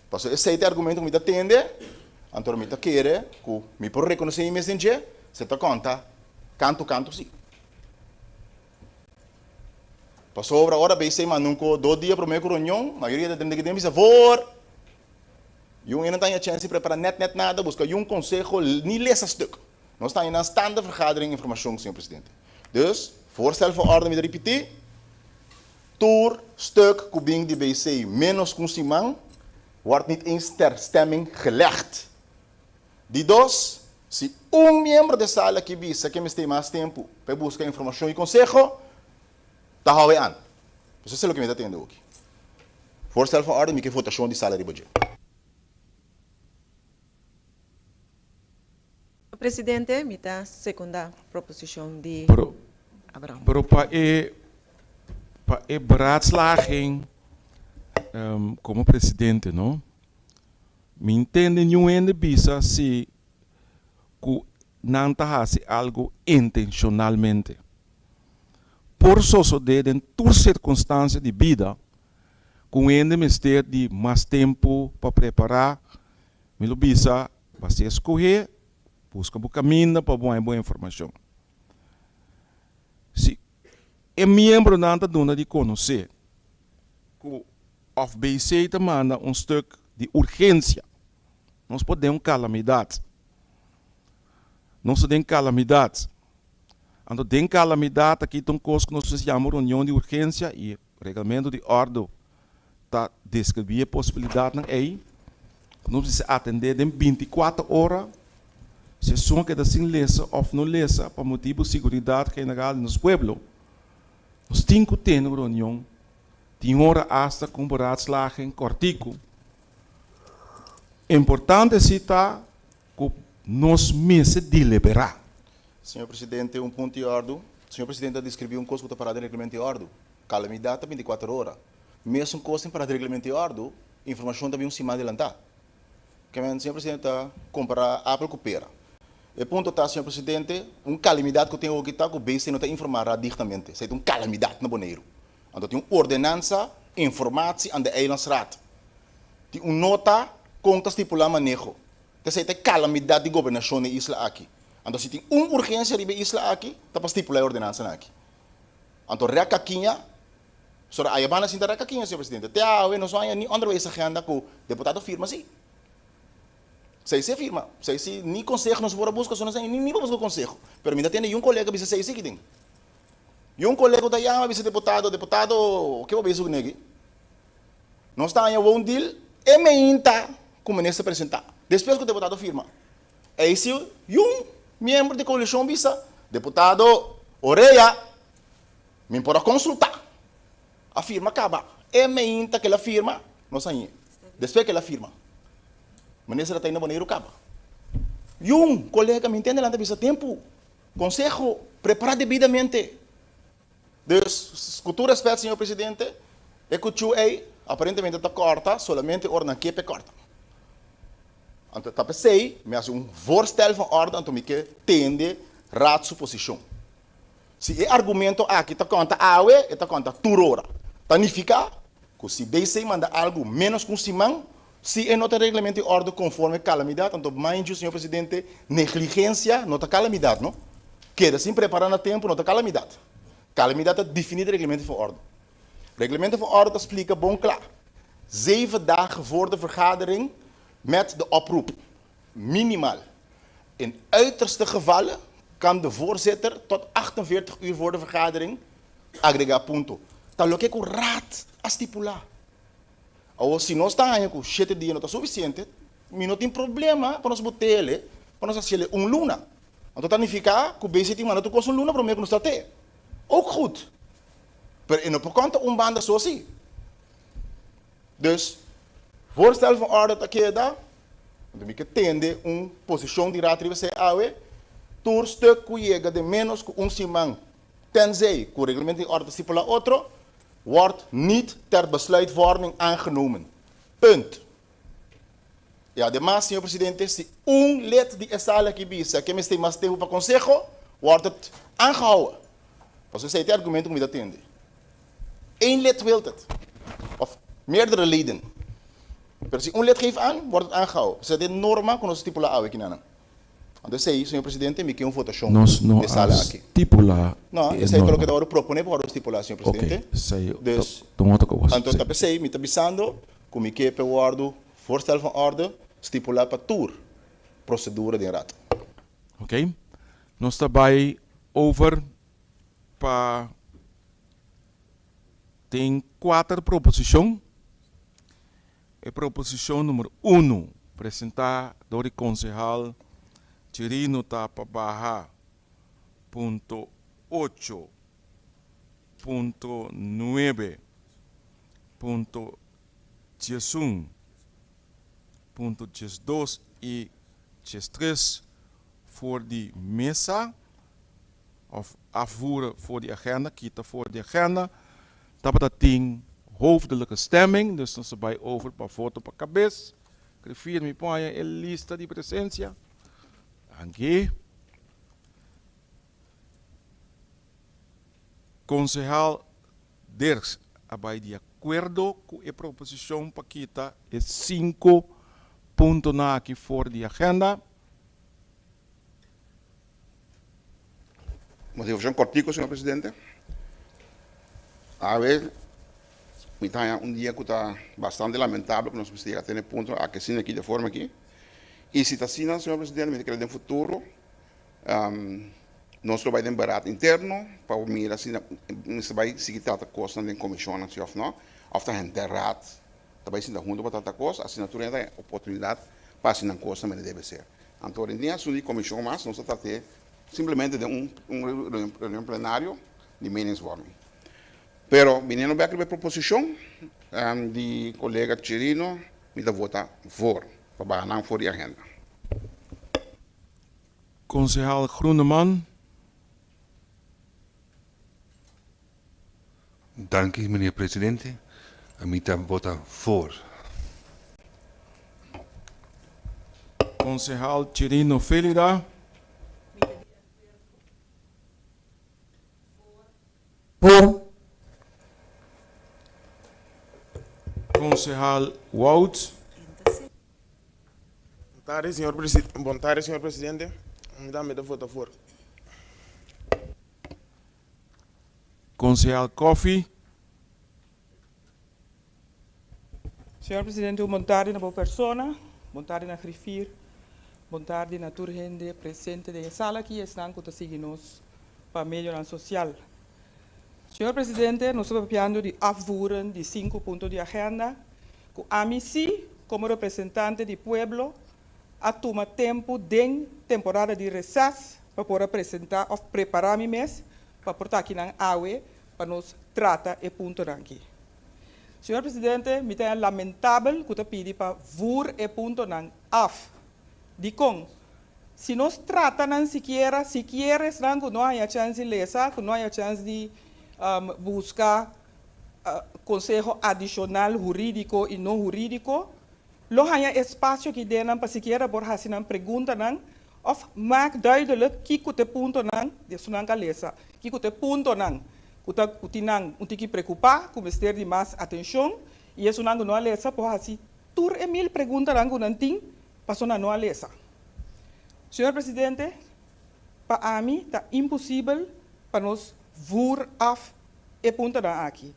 Pasobra esei ta e argumento ku mi ta tende, anto mi ta kere ku mi por rekonosé mi mes den dje, se ta konta kantu kantu si. Pasobra ora BC manda un ko dos dia prome ku reunion, mayoria ta drenta ki den bisa voor. Yun e no ta haña chèns di prepara nèt nèt nada, buska yun konseho, ni lesa stuk. Nos ta haña nan staande vergadering informashon, señor presidente. Dus, voorstel van orde mi ta ripití, tur stuk ku bin di BC ménos ku un siman, wordt niet eens ter stemming gelegd. Di dos, si un miembro di e sala aki bisa ke mester mas tempu pa e buska informashon i konseho, ta hou e an. Pues esei loke mi ta tende oki. Voorstel van orde, mi ke votashon di sala riba dje. Presidente, mi ta sekundá proposishon di Pero, Abraham. pero pa e pa e beraadslaging komo presidente no, Mi ntende niun hende bisa si ku nan ta hasi algu intenshonalmente. Por sosodé den tur sirkunstansia di bida ku un hende mester di mas tempu pa prepará. Mi lo bisa, Basta skohé, buska bo kaminda pa bo haña bo informashon. Si e miembronan ta duna di konosé ku Of BC ta manda un stuk di urgencia. Nos por den un calamidad. Nos ta den calamidad. Anto den calamidad aki ta un cos cu nos mester yama reunion di urgencia y reglamento di ordo ta describi e posibilidadnan ey cu nos mester atende den binticuater ora. Si esun a keda sin lesa of no lesa pa motibo siguridad general di nos pueblo, nos tin cu tene un reunion. Tin ora asta ku un beraadslaging kòrtiku. Importante si ta ku nos mester deliberá. Señor Presidente, un punto di òrdu. Señor Presidente a deskribí un kos ku ta pará den reglamento di òrdu. Kalamidat ta bintikuater ora. Mesun kos tin pará den reglamento di òrdu, informashon ta bin un siman adelantá. Kemen, señor Presidente ta kompará apel ku pera. E punto ta, señor Presidente, un kalamidat ku tin awoki ta ku BC no ta informá raad dichtamente. Esei ta un kalamidat na Boneiru. Anto tin un ordenansa informatie aan de eilandsraad. Tin un nota kon ta stipulá maneho. Ta esei ta e kalamidat di gobernashon na e isla aki. Anto si tin un urgensia riba e isla aki, ta pa stipulá e ordenansanan aki. Anto rèk kakiña, sora aya banda sinta rèk kakiña, señor presidente. Te awe nos no haña ni onderwijsagenda ku deputado firma si. Sei si a firma. Sei si ni konseho nos por a buska, so nos ni ni por buska konseho. Pero mi ta tende yun kolega bisa sei si kitin. Yun kolega ku ta yama bisa deputado, deputado, ke bo bisa ku negi? Nos ta haña won deal e meinta ku minister presenta. Despues ku deputado firma. Ei si yun miembro di koalishon bisa, deputado Orea, mi por a konsulta. A firma kaba. E meinta ku el a firma, nos hañ'é. Despues ku el a firma. Minister a ta na Boneiru kaba. Yun kolega mi ntende lan ta bisa tempu. Konseho, prepará debidamente. Dus, ku tur rèspèt, señor presidente, e kuchú ei aparentemente ta kòrta solamente ora nan ke p'e kòrta. Anto ta p'esei mi hasi un voorstel van orde anto mi ke tende Raad su posishon. Si e argumento aki ta konta awe, e ta konta tur ora. Ta nifiká ku si DC manda algu ménos ku un siman, si e no ta reglamento i òrdu konforme kalamidat, anto mind you, señor presidente, negligensia no ta kalamidat, no. Keda sin prepará na tempu no ta kalamidat. Kalamidat ta definí den reglamento van òrdu. Reglamento van òrdu ta splika bon kla, Zeven dagen voor de vergadering met de oproep. Minimaal. In uiterste gevallen kan de voorzitter tot 48 uur voor de vergadering agregá punto. Ta loke ku Raad a stipulá. Awor si nos ta haña ku shete dia no ta sufisiente, mi no tin problema pa nos bot'ele pa nos hasiele un luna. Anto ta nifiká ku BC tin manda tur kos un luna promé ku nos trat'é. Ook goed. Pero e no por konta un banda so si. Dus, voorstel van orde ta keda, anto mi ke tende un posishon di Raad riba esei awe, tur stuk ku yega den ménos ku un siman, tenzij ku reglamento di orde ta stipulá otro, wordt niet ter besluitvorming aangenomen. Punt. I ademas, señor presidente, si un lid di e sala aki bisa ke mester mas tempu pa konseho, wordt het aangehouden. Pasobra esei ta e argumento ku mi ta tende. Eén lid wilt het, of meerdere leden. Pero si un lid geeft aan, wordt het aangehouden. Esei ta e norma ku nos a stipulá awe kinanan. Anto esei, señor presidente, mi ke un votashon Nos no den a sala aki. stipulá No, e esei ta loke norma. ta wòrdu proponé pa wòrdu stipulá, señor Ok, presidente. esei ta Dus, ta un otro kos. anto Sí. ta p'esei mi ta bisando ku mi ke p'e wòrdu voorstel van orde stipulá pa tur prosedura den Raad. Ok, nos ta bai over pa tin kuater proposishon. E proposishon numero unu presentá dor di konsehal Chirino ta pa baha punto ocho, punto nuebe, punto diesun, punto diesdos i diestres for di mesa òf afvoeren for di agenda, kita for di agenda. Tabata tin hoofdelijke stemming, dus nos a bai over pa voto pa kabes. Griffier, mi por haña e lista di presensia? Danki. Konsehal Dirks a bai di akuerdo ku e proposishon pa kita e sinku puntonan aki for di agenda. Motivashon kòrtiku, señor presidente. Awe mi ta haña un dia ku ta bastante lamentabel ku nos mester yega tene punto aki asina aki, de forma aki. I si ta asina, señor presidente, mi ta kere den futuro nos lo bai den beraad interno pa mira si mester bai sigui trata kosnan den komishonnan si òf no, òf ta henter raad ta bai sinta huntu pa trata kos, asina tur hende ta haña oportunidat pa hasi nan kosnan manera debe ser. Anto ora tin asuntu di komishon mas, nos ta trat'é simplemente den un un reunion plenario di meningsvorming. Pero biniendo bek riba e proposicion di colega Chirino, mi ta vota voor pa baha nan for di agenda. Concejal Groeneman. Danki meneer presidente, mi ta vota voor. Concejal Chirino Felida. Voor. Konsehal Wout. Bon tardi, señor Bon tardi, señor presidente. Mi tambe ta vota voor. Konsehal Coffie. Señor presidente, un bon tardi na bo persona, bon tardi na griffier, bon tardi na tur hende presente den e sala aki y esnan cu ta sigui nos pa medionan social. Señor presidente, nos ta papiando di afvoeren di sinku punto di agenda cu ami si, como representante di pueblo, a tuma tempo den temporada di reces pa por a presenta of prepara mi mes pa por ta akinan awe pa nos trata e puntonan aki. Señor Presidente, mi ta lamentabel ku ta pidi pa vur e puntonan af. Dikon? Si nos trata nan sikiera, sikiera esnan ku no haña chèns di lesa, ku no haña chèns di buska konseho adishonal hurídiko i no hurídiko, lo haña espasio aki den nan pa sikiera por hasi nan preguntanan òf maak duidelijk kiko ta e puntonan di esunnan ka lesa, kiko ta e puntonan ku ta ku tin nan un tiki preokupá, ku mester di mas atenshon, i esunnan ku no a lesa por hasi tur e mil preguntanan ku nan tin pasobra nan no a lesa. Señor Presidente, pa ami ta imposibel pa nos vùr af e puntonan aki.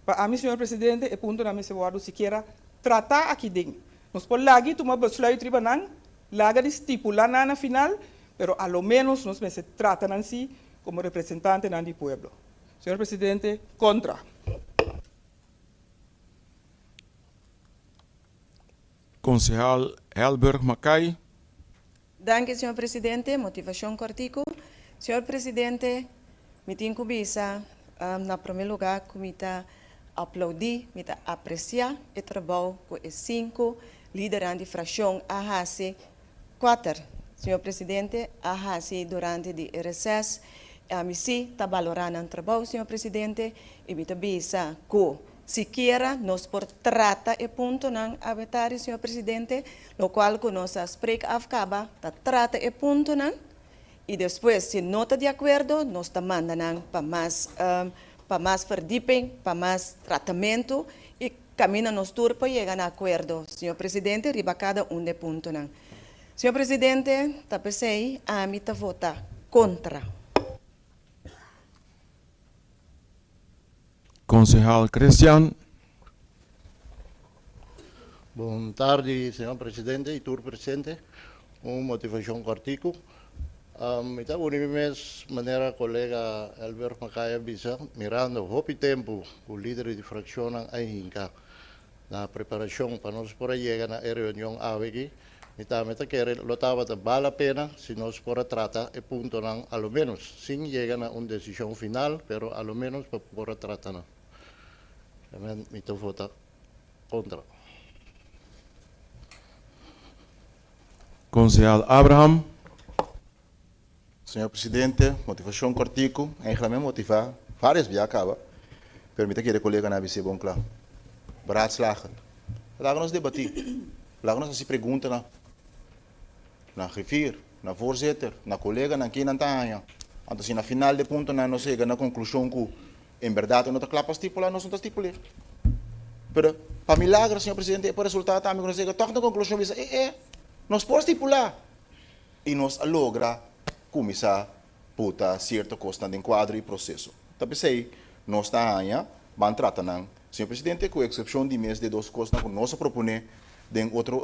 Pa ami, señor Presidente, e puntonan mester wòrdu sikiera tratá aki den. Nos por lag'i tuma besluit riba nan, laga di stipulá nan na final, pero a lo ménos nos mester trata nan sí komo representantenan di pueblo. Señor Presidente, kontra. Konsehal Helberg Mackay. Danki, señor Presidente. Motivashon kòrtiku. Señor Presidente, mi tin ku bisa na promé lugá ku mi ta aplaudí, mi ta apresiá e trabou ku e sinku lidernan di frakshon a hasi, kuater, señor Presidente, a hasi durante di e reses. Ami sí ta balorá nan trabou, señor Presidente, i mi ta bisa ku Sikiera nos por trata e puntonan abetari, señor Presidente, locual cu nos a spreek af caba ta trata e puntonan y despues si no ta di acuerdo nos ta manda nan pa mas pa mas verdieping, pa mas tratamento y caminda nos tur por yega na acuerdo, señor Presidente, riba cada un de puntonan. Señor Presidente, ta pesey ami ta vota contra. Konsehal Christian. Bon tardi señor presidente y tur presente. Un motivacion cortico. Mi ta uni mi mes manera colega Elbert Macaya bisa, mirando hopi tempo cu lider di fraccionnan a hinca na preparacion pa nos por a yega na e reunion awe aki, mi tambe ta kere lo tabata bal a pena si nos por a trata e puntonan a lo menos, sin yega na un decision final, pero a lo menos pa por a trata nan. Amen, mi ta vota contra. Concejal Abraham. Señor Presidente, motivacion cortico, eigenlijk mi a motiva varios bia caba, pero mi ta kere coleganan a bis'é bon cla. Beraadslagen. Laga nos debati, laga nos haci preguntanan na griffier, na voorzitter, na coleganan, kinan ta haña. Anto si na final de puntonan nos yega na conclusion cu en berdad e no ta cla pa stipula, nos no ta stipul'é. Pero pa milagro, señor Presidente, e por resulta tambe cu nos yega toch na conclusion bisa, e e, nos por stipula. I nos a logra kuminsá puta sierto kosnan den kuadro i proseso. Ta p'esei nos ta haña ban trata nan, señor presidente, ku eksepshon di mes de dos kosnan ku nos a proponé den otro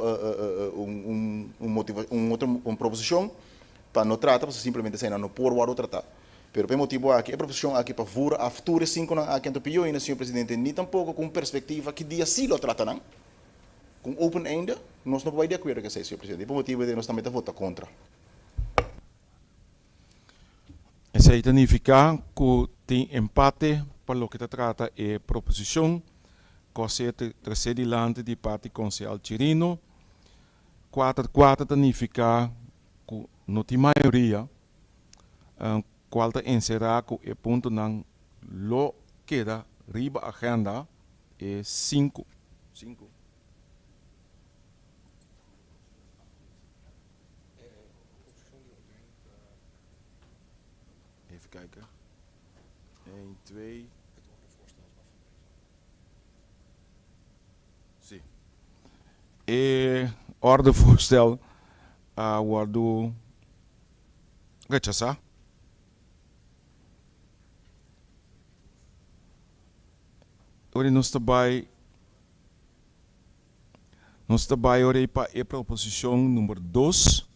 un motiva un otro un proposishon pa no trata pasobra simplemente eseinan no por wòrdu tratá. Pero pa e motibu aki e proposishon aki pa vur af tur e sinkonan aki anto pió ainda, señor presidente, ni tampoko ku un perspektiva ki dia sí lo trata nan. Ku un open einde, nos no por bai di akuerdo ku esei, señor presidente. I pa motibu di nos tambe ta vota kontra. Esei ta nifiká ku tin empate pa. pa loke ta trata e proposishon ku a ser tresé dilanti di parti Konsehal Chirino. Kuater kuater ta nifiká ku no tin mayoria, kual ta enserá ku e puntonan lo keda riba agenda e sinku. Even kijken. 1, 2. Si. E ordevoorstel a wordo rechasá. Ora nos ta bai nos ta bai ora pa e proposicion number dos.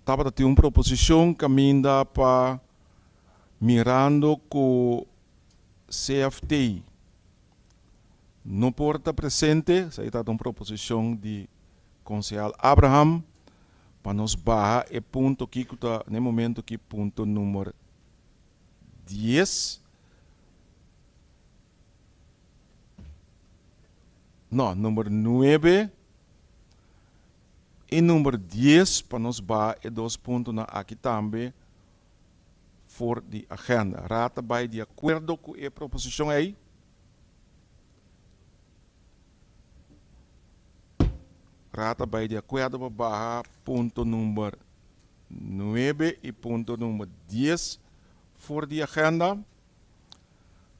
Tabata tin un proposicion caminda pa mirando cu CFT no por ta presente, esaki tabata un proposicion di Concejal Abraham, pa nos baha e punto aki cu ta na e momento aki punto number dies, no, number nuebe. E number dies pa nos baha e dos puntonan aki tambe for di agenda. Raad ta bay di acuerdo cu e proposicion ey? Raad ta bay di acuerdo pa baha punto number nuebe y punto number dies for di agenda.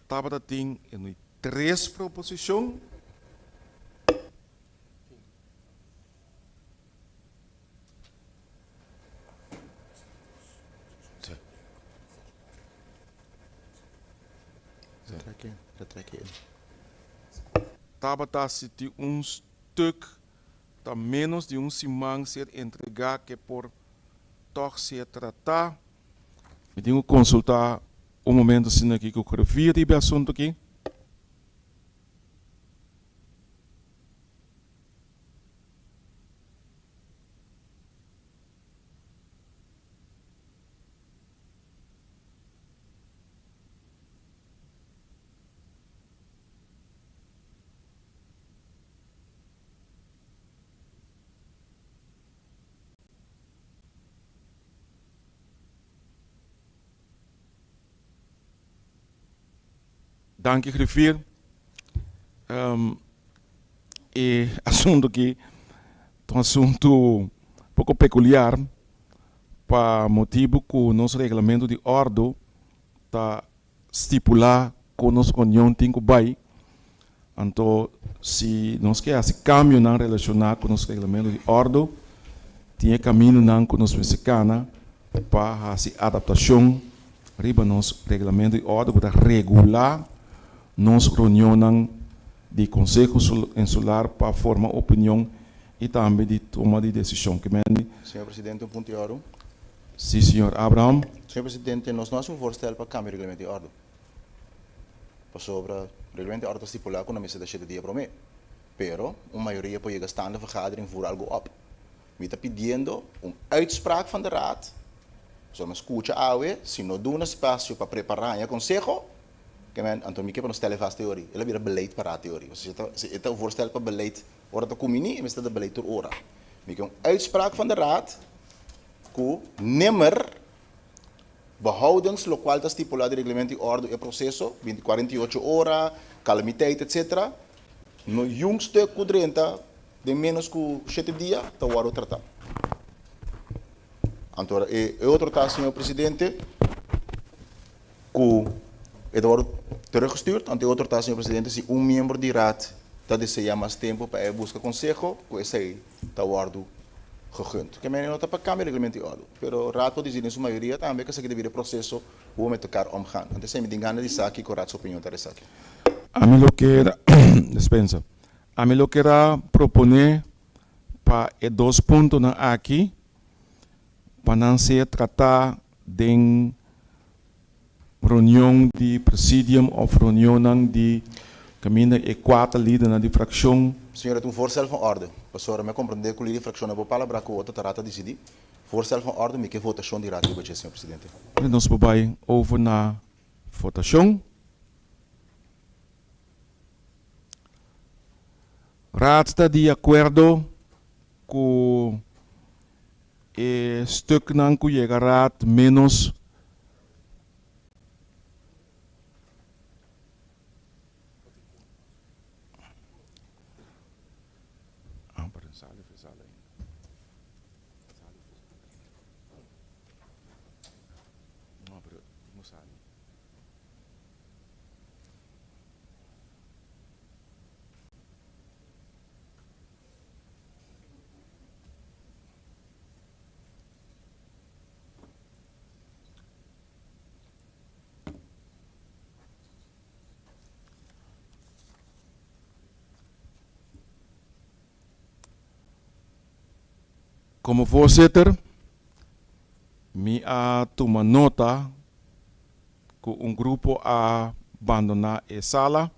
Tabata tin e tres proposicion. Tabata siti un stuk ta menos di un siman ser entrega ke por tog ser trata. Mi tin ku konsulta un momento asina aki ku grafia riba e asunto aki. Danki griffier. E asunto aki ta un asunto poko pekuliar pa motibu ku nos reglamento di òrdu ta stipulá kon nos reunion tin ku bai. Anto si nos ke hasi kambionan relashoná ku nos reglamento di òrdu, tin e kamindonan ku nos mester kana pa hasi adaptashon riba nos reglamento di òrdu ku ta regulá nos reunionnan di Konseho Insular pa forma opinion i tambe di toma di desishon. Ke men di. Señor Presidente, un punto di òrdu. Si, señor Abraham. Señor Presidente, nos no hasi un voorstel pa kambia reglamento di òrdu. Pasobra reglamento di òrdu ta stipulá ku no mester ta shete dia promé. Pero un mayoria por yega staande vergadering voer algu òp. Mi ta pidiendo un uitspraak van de raad, pasobra mi a skucha awe, si no duna spasio pa prepará haña konseho, ke men, anto mi ke pa nos stèl e vast teori. El a bira beleid pa raad teori. Pasobra si e ta un voorstel pa beleid ora ta kuminí, e mester ta beleid tur ora. Mi ke un uitspraak van de raad ku nimmer Behoudens locual ta stipula di Reglamento di Ordo e proceso, binti 48 ora, calamiteit etc. No yun stuk cu drenta den menos cu shete dia ta wordo trata. Anto e otro ta, señor Presidente, cu e ta wordo teruggestuurd. Anto e otro ta, señor Presidente, si un miembro di Raad ta desea mas tempo pa e busca conseho, cu esey ta wordo gegund. Ke mene no ta pa cambia reglamento di ordo, pero Raad por dicidi den su mayoria tambe cu esaki ta bira e proceso hoe we met elkaar omgaan. Anto esey mi tin gana di sa kico Raad su opinion ta di esaki. Ami lo kier, dispensa, ami lo kier a propone pa e dos puntonan aki pa nan ser trata den reunion di presidium of reunionnan di kaminda e kuater lidernan di frakshon. Señor, e ta un voorstel van orde. Pasobra mi a komprendé ku lider di frakshon no por palabrá ku otro ta rata disidí. Voorstel van orde, mi ke votashon di Raad riba dje, señor presidente. Nos por bai over na votashon. Raad ta di akuerdo ku e stuknan ku yega Raad menos. Komo voorzitter mi a tuma nota ku un grupo a bandoná e sala.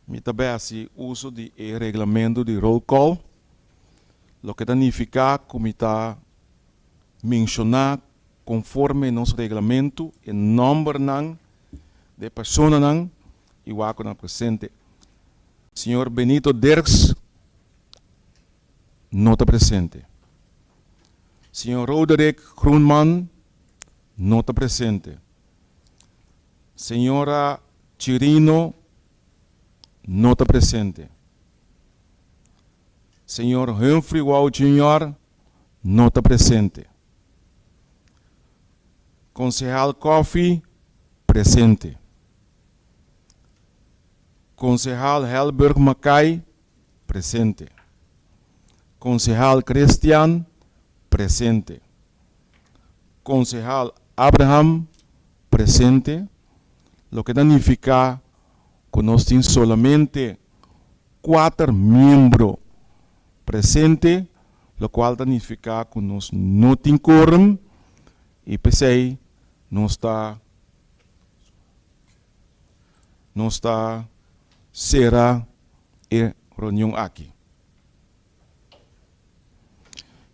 Mi ta bai hasi uso di e reglamento di roll call, loke ta nifiká ku mi ta menshoná konforme nos reglamento e nòmbernan di e personanan i wak ku nan presente. Señor Benito Dirks no ta presente. Señor Roderick Groenman no ta presente. Señora Chirino no ta presente. Señor Humphrey Wou Junior no ta presente. Konsehal Coffie presente. Konsehal Helberg Mackay presente. Konsehal Christian presente. Konsehal Abraham presente, loke ta nifiká ku nos tin solamente kuater miembro presente, lokual ta nifiká ku nos no tin kórum i p'esei nos ta nos ta sera e reunion aki.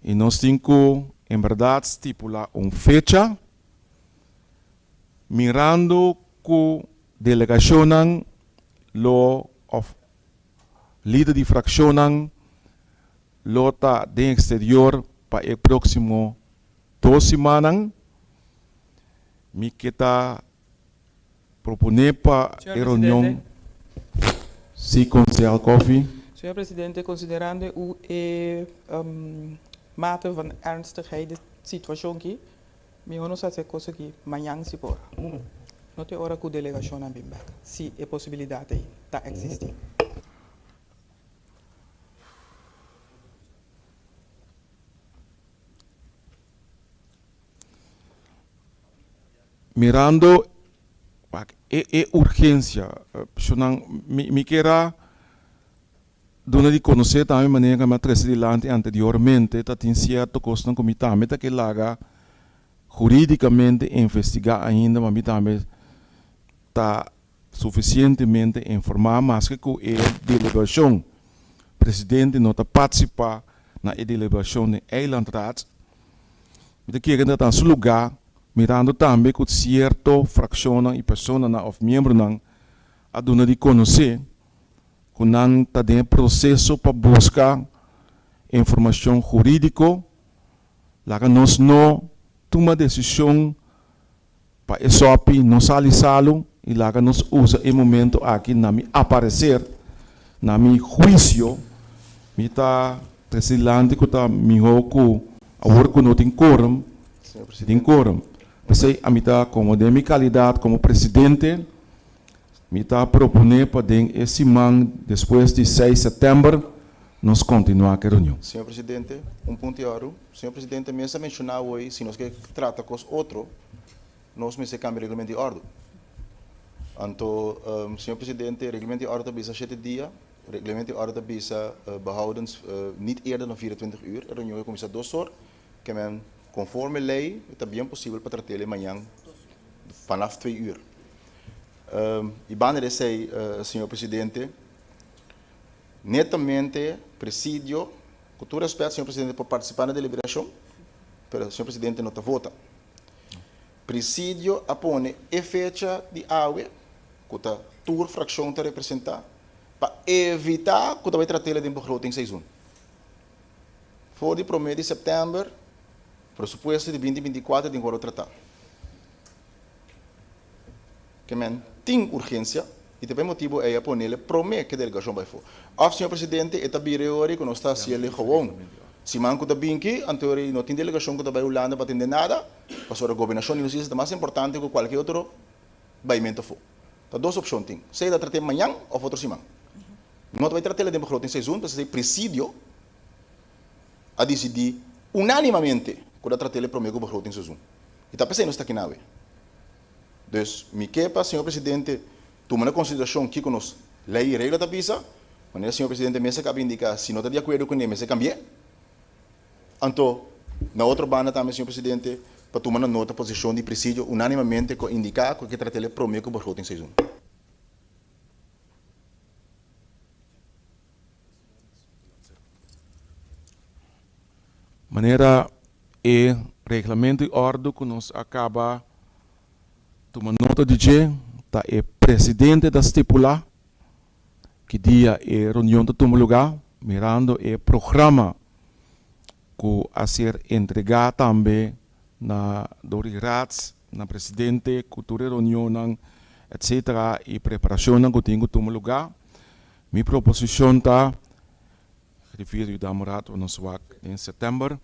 I nos tin ku en bèrdat stipulá un fecha mirando ku delegashonnan lo òf lider di frakshonnan lo ta den eksterior pa e próksimo dos simannan. Mi ke ta Proponé pa e reunion si Konsehal Coffie. Señor Presidente, considerando u e mate van ernstigheid di situacion aki, miho nos haci e cos aki mañan si por. No te ora cu delegacionnan bin bek, si e posibilidad ey ta existi. Mirando wak e e urgencia personan mi mi kier a duna di conoce tambe manera cu mi a trece dilanti anteriormente ta tin cierto cosnan cu mi tambe ta ke laga juridicamente investiga ainda ma mi tambe ta suficientemente informa maske cu e deliberacion presidente no ta participa na e deliberacion den Eilandraad mi ta kere ta na su lugar mirando tambe cu cierto fraccionnan y personanan of miembronan a duna di conoce cu nan ta den e proceso pa busca informacion huridico, laga nos no tuma decision pa e sopi no sali salu y laga nos usa e momento aki na mi aparecer, na mi huicio, mi ta trece dilanti cu ta miho cu awor cu no tin quorum, si tin quorum. P'esey ami ta como den mi calidad como presidente, mi ta propone pa den e siman despues di seis september nos continua cu e reunion. Señor Presidente, un punto y oro. Señor Presidente, mes a menciona hoy si nos ke trata cos otro, nos mester cambia reglamento di ordo. Anto, Señor Presidente, reglamento di ordo ta bisa shete dia, reglamento di ordo ta bisa behoudens niet eerder dan 24 uur. E reunion a cuminsa dos or, ke men conforme ley ta bien posibel pa tratele mañan vanaf twee uur. Y banda di esey, Señor Presidente, netamente presidio, cu tur respet, Señor Presidente, por participa na deliberacion. Pero señor presidente no ta vota. Presidio a pone e fecha di awe ku ta tur frakshon ta representá pa evitá ku ta bai trat'el den begrotingsseizoen. For di promé di sèptèmber presupuesto di binti 24 tin ku wòrdu tratá. Ke men tin urgensia i ta pa e motibu ei a ponele promé ku e delegashon bai afó. Òf, señor presidente, e ta bira e ora ku nos ta hasiel e gewon. Siman ku ta binki, anto ora ei no tin delegashon ku ta bai Hulanda pa tende nada, pasobra gobernashon di nos isla ta mas importante ku kualke otro baimentu afó. Ta dos opshon tin, sea ta trat'é mañan òf otro siman. No ta bai trat'el den begrotingsseizoen, pasobra esei presidio a disidí unánimamente ku ta trat'el promé ku begrotingsseizoen. I ta p'esei nos ta aki nawe. Dus mi ke pa señor presidente tuma na konsiderashon kiko nos lei i regla ta bisa, manera señor presidente mes a kaba indiká si no ta di akuerdo kuné mester kambi'é. Anto na otro banda tambe señor presidente pa tuma na nota posishon di presidio unánimamente ku a indiká ku e ke trat'el e promé ku begrotingsseizoen. Manera e reglamento y ordo cu nos a caba tuma nota di dje, ta e presidente ta stipula ki dia e reunion ta tuma lugar, mirando e programa cu a ser entrega tambe na dor di Raads, na presidente cu tur e reunionnan etc. Y preparacionnan cu tin cu tuma lugar. Mi proposicion ta. Rivier yuda un rato nos wak den september.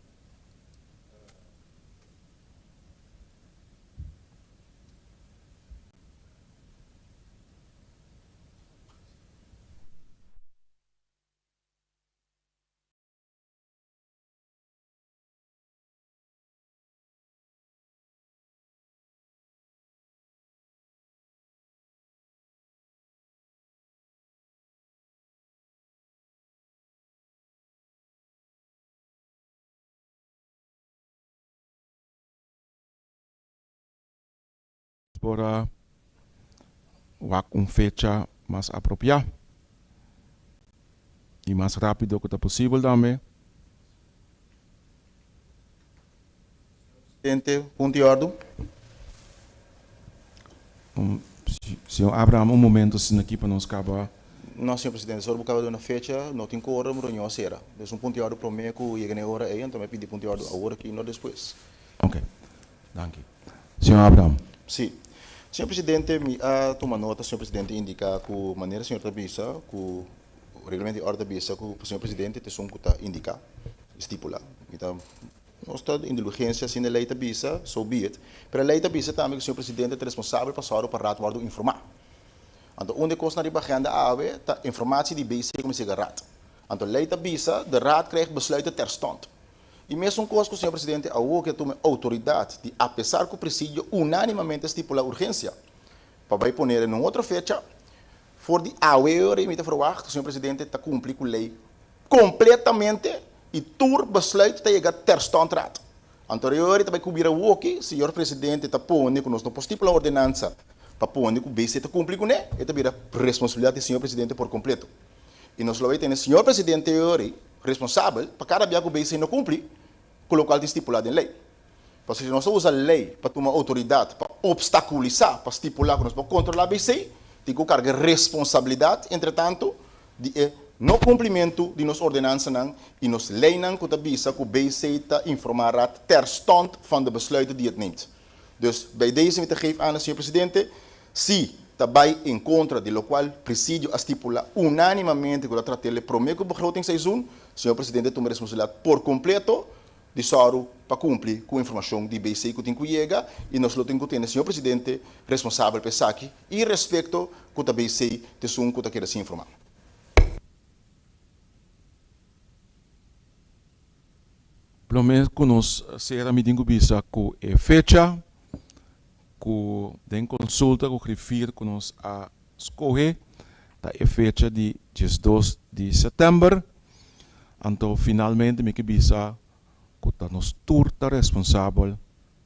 Por a wak un fecha mas apropiá i mas rápido ku ta posibel tambe. Presidente, punto di ordu. Señor Abraham, un momento asina aki pa nos kaba. No, señor presidente, solo bo kaba duna fecha, no tin quorum, reunion a sera. Dus un punto di ordu prome ku yega na e ora ei, anto mi a pidi punto di ordu awor aki, no despues. Oke, danki. Señor Abraham. Si. Señor presidente, mi a tuma nota, señor presidente indica ku manera señor ta bisa ku reglamento di ordu ta bisa ku señor presidente ta esun ku ta indica, stipula. Mi ta Nos ta indulgensia asina e lei ta bisa, so be it. Pero e lei ta bisa tambe ku señor presidente ta responsabel pa sòru pa Raad wòrdu informá. Anto un di e kosnan riba agenda awe ta informatie di BC ku mester yega Raad. Anto lei ta bisa, de Raad krijgt besluiten terstond. I mesun kos ku señor presidente awor ke tuma e outoridat di apesar ku presidio unánimamente stipulá urgensia pa bai poner en un otro fecha, for di awe ora mi ta verwagt ku señor presidente ta kumpli ku lei kompletamente i tur besluit ta yega terstond raad. Anto riori ta bai ku bira woki, señor presidente ta pone ku nos no por stipula ordenansa pa pone ku BC ta kumpli kuné, e ta bira responsabilidat di señor presidente por kompleto. I nos lo bai tene señor presidente riori responsabel pa kada bia ku BC no kumpli ku lokual tin stipulá den lei. Pasobra si nos ta usa lei pa tuma outoridat pa opstakulisá, pa stipulá ku nos por kontrolá BC, tin ku karga responsabilidat entretantu di e no kumplimentu di nos ordenansanan i nos leinan ku ta bisa ku BC ta informá Raad terstond van de besluiten die het neemt. Dus bij deze mi ta geef aan, señor presidente, si ta bai en kontra di lokual presidio a stipulá unánimamente ku ta trat'el e promé ku begrotingsseizoen, señor presidente tuma responsabilidat por kompleto di sòru pa kumpli ku informashon di BC ku tin ku yega i nos lo tin ku tene señor presidente responsabel pa esaki i respekto ku ta BC t'esun ku ta keda sin informá. Promé ku nos sera mi tin ku bisa ku e fecha ku den konsulta ku griffier ku nos a skohe ta e fecha di 12 di sètèmber. Anto finalmente mi ke bisa ku ta nos tur ta responsabel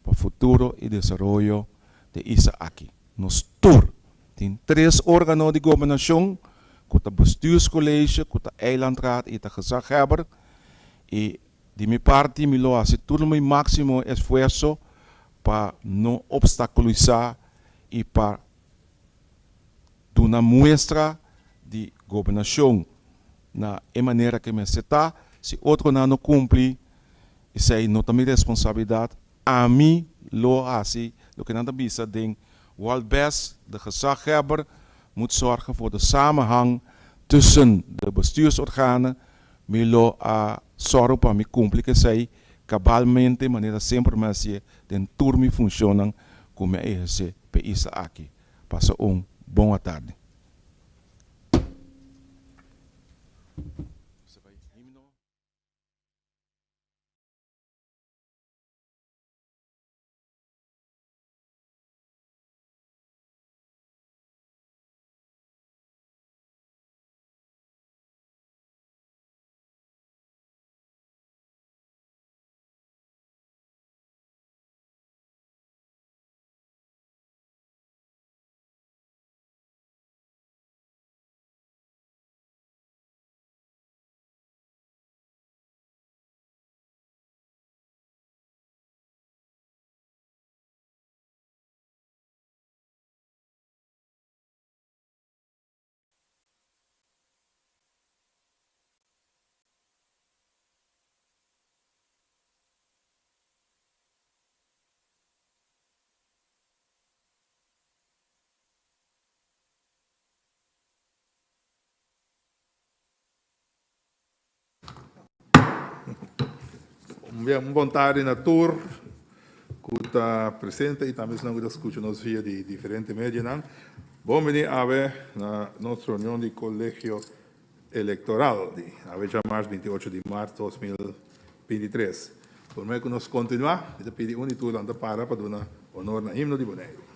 pa futuro i desaroyo di e isla aki. Nos tur. Tin tres organo di gobernashon ku ta Bestuurscollege, ku ta Eilandraad i ta Gezaghebber i. Di mi parti mi lo hasi tur mi máksimo esfuerso pa no opstakulisá i pa duna muestra di gobernashon na e manera ke mester ta. Si otronan no kumpli, esei no ta mi responsabilidat. Ami lo hasi loke nan ta bisa den Walt Best, de gezaghebber moet zorgen voor de samenhang tussen de bestuursorganen. Mi lo a sòru pa mi kumpli ku esei kabalmente manera semper mi a hasié den tur mi funshonnan ku mi a ehersé p'e isla aki. Pasa un bon atardi. Un bon tardi na tur ku ta presente i tambe esnan ku ta skucha nos via di diferente medionan. Bon bini awe na nos reunion di Kolegio Elektoral di awe djamars 28 di mart 2023. Promé ku nos kontinuá, mi ta pidi un di tur lanta para pa duna honor na himno di Boneiru.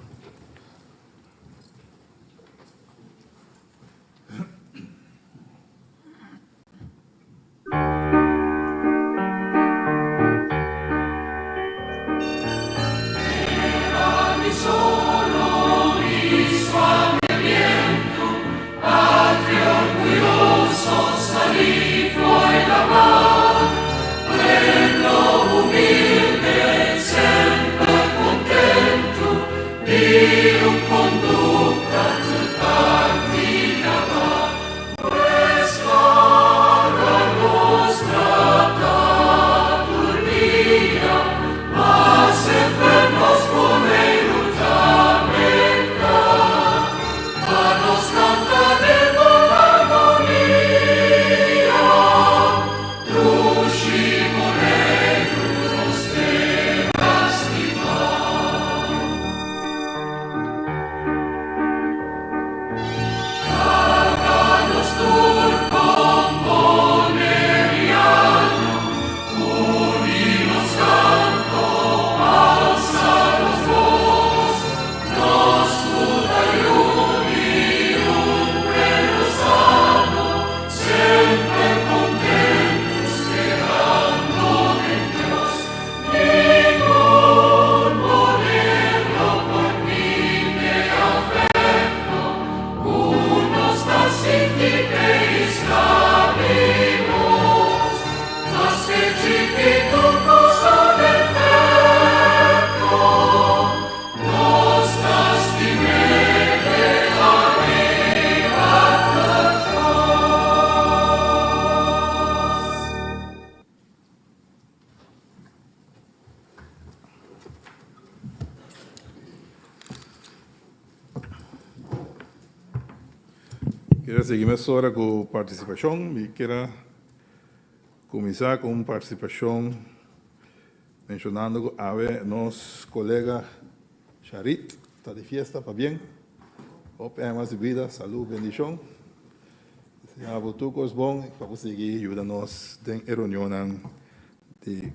Kier a sigui mesora ku partisipashon. Mi kier a kuminsá ku un partisipashon menshonando ku awe nos kolega Sharit ta di fiesta. Pabien. Hopi aña mas di bida, salú, bendishon. Deseá bo tur kos bon i pa bo sigui yuda nos den e reunionnan di.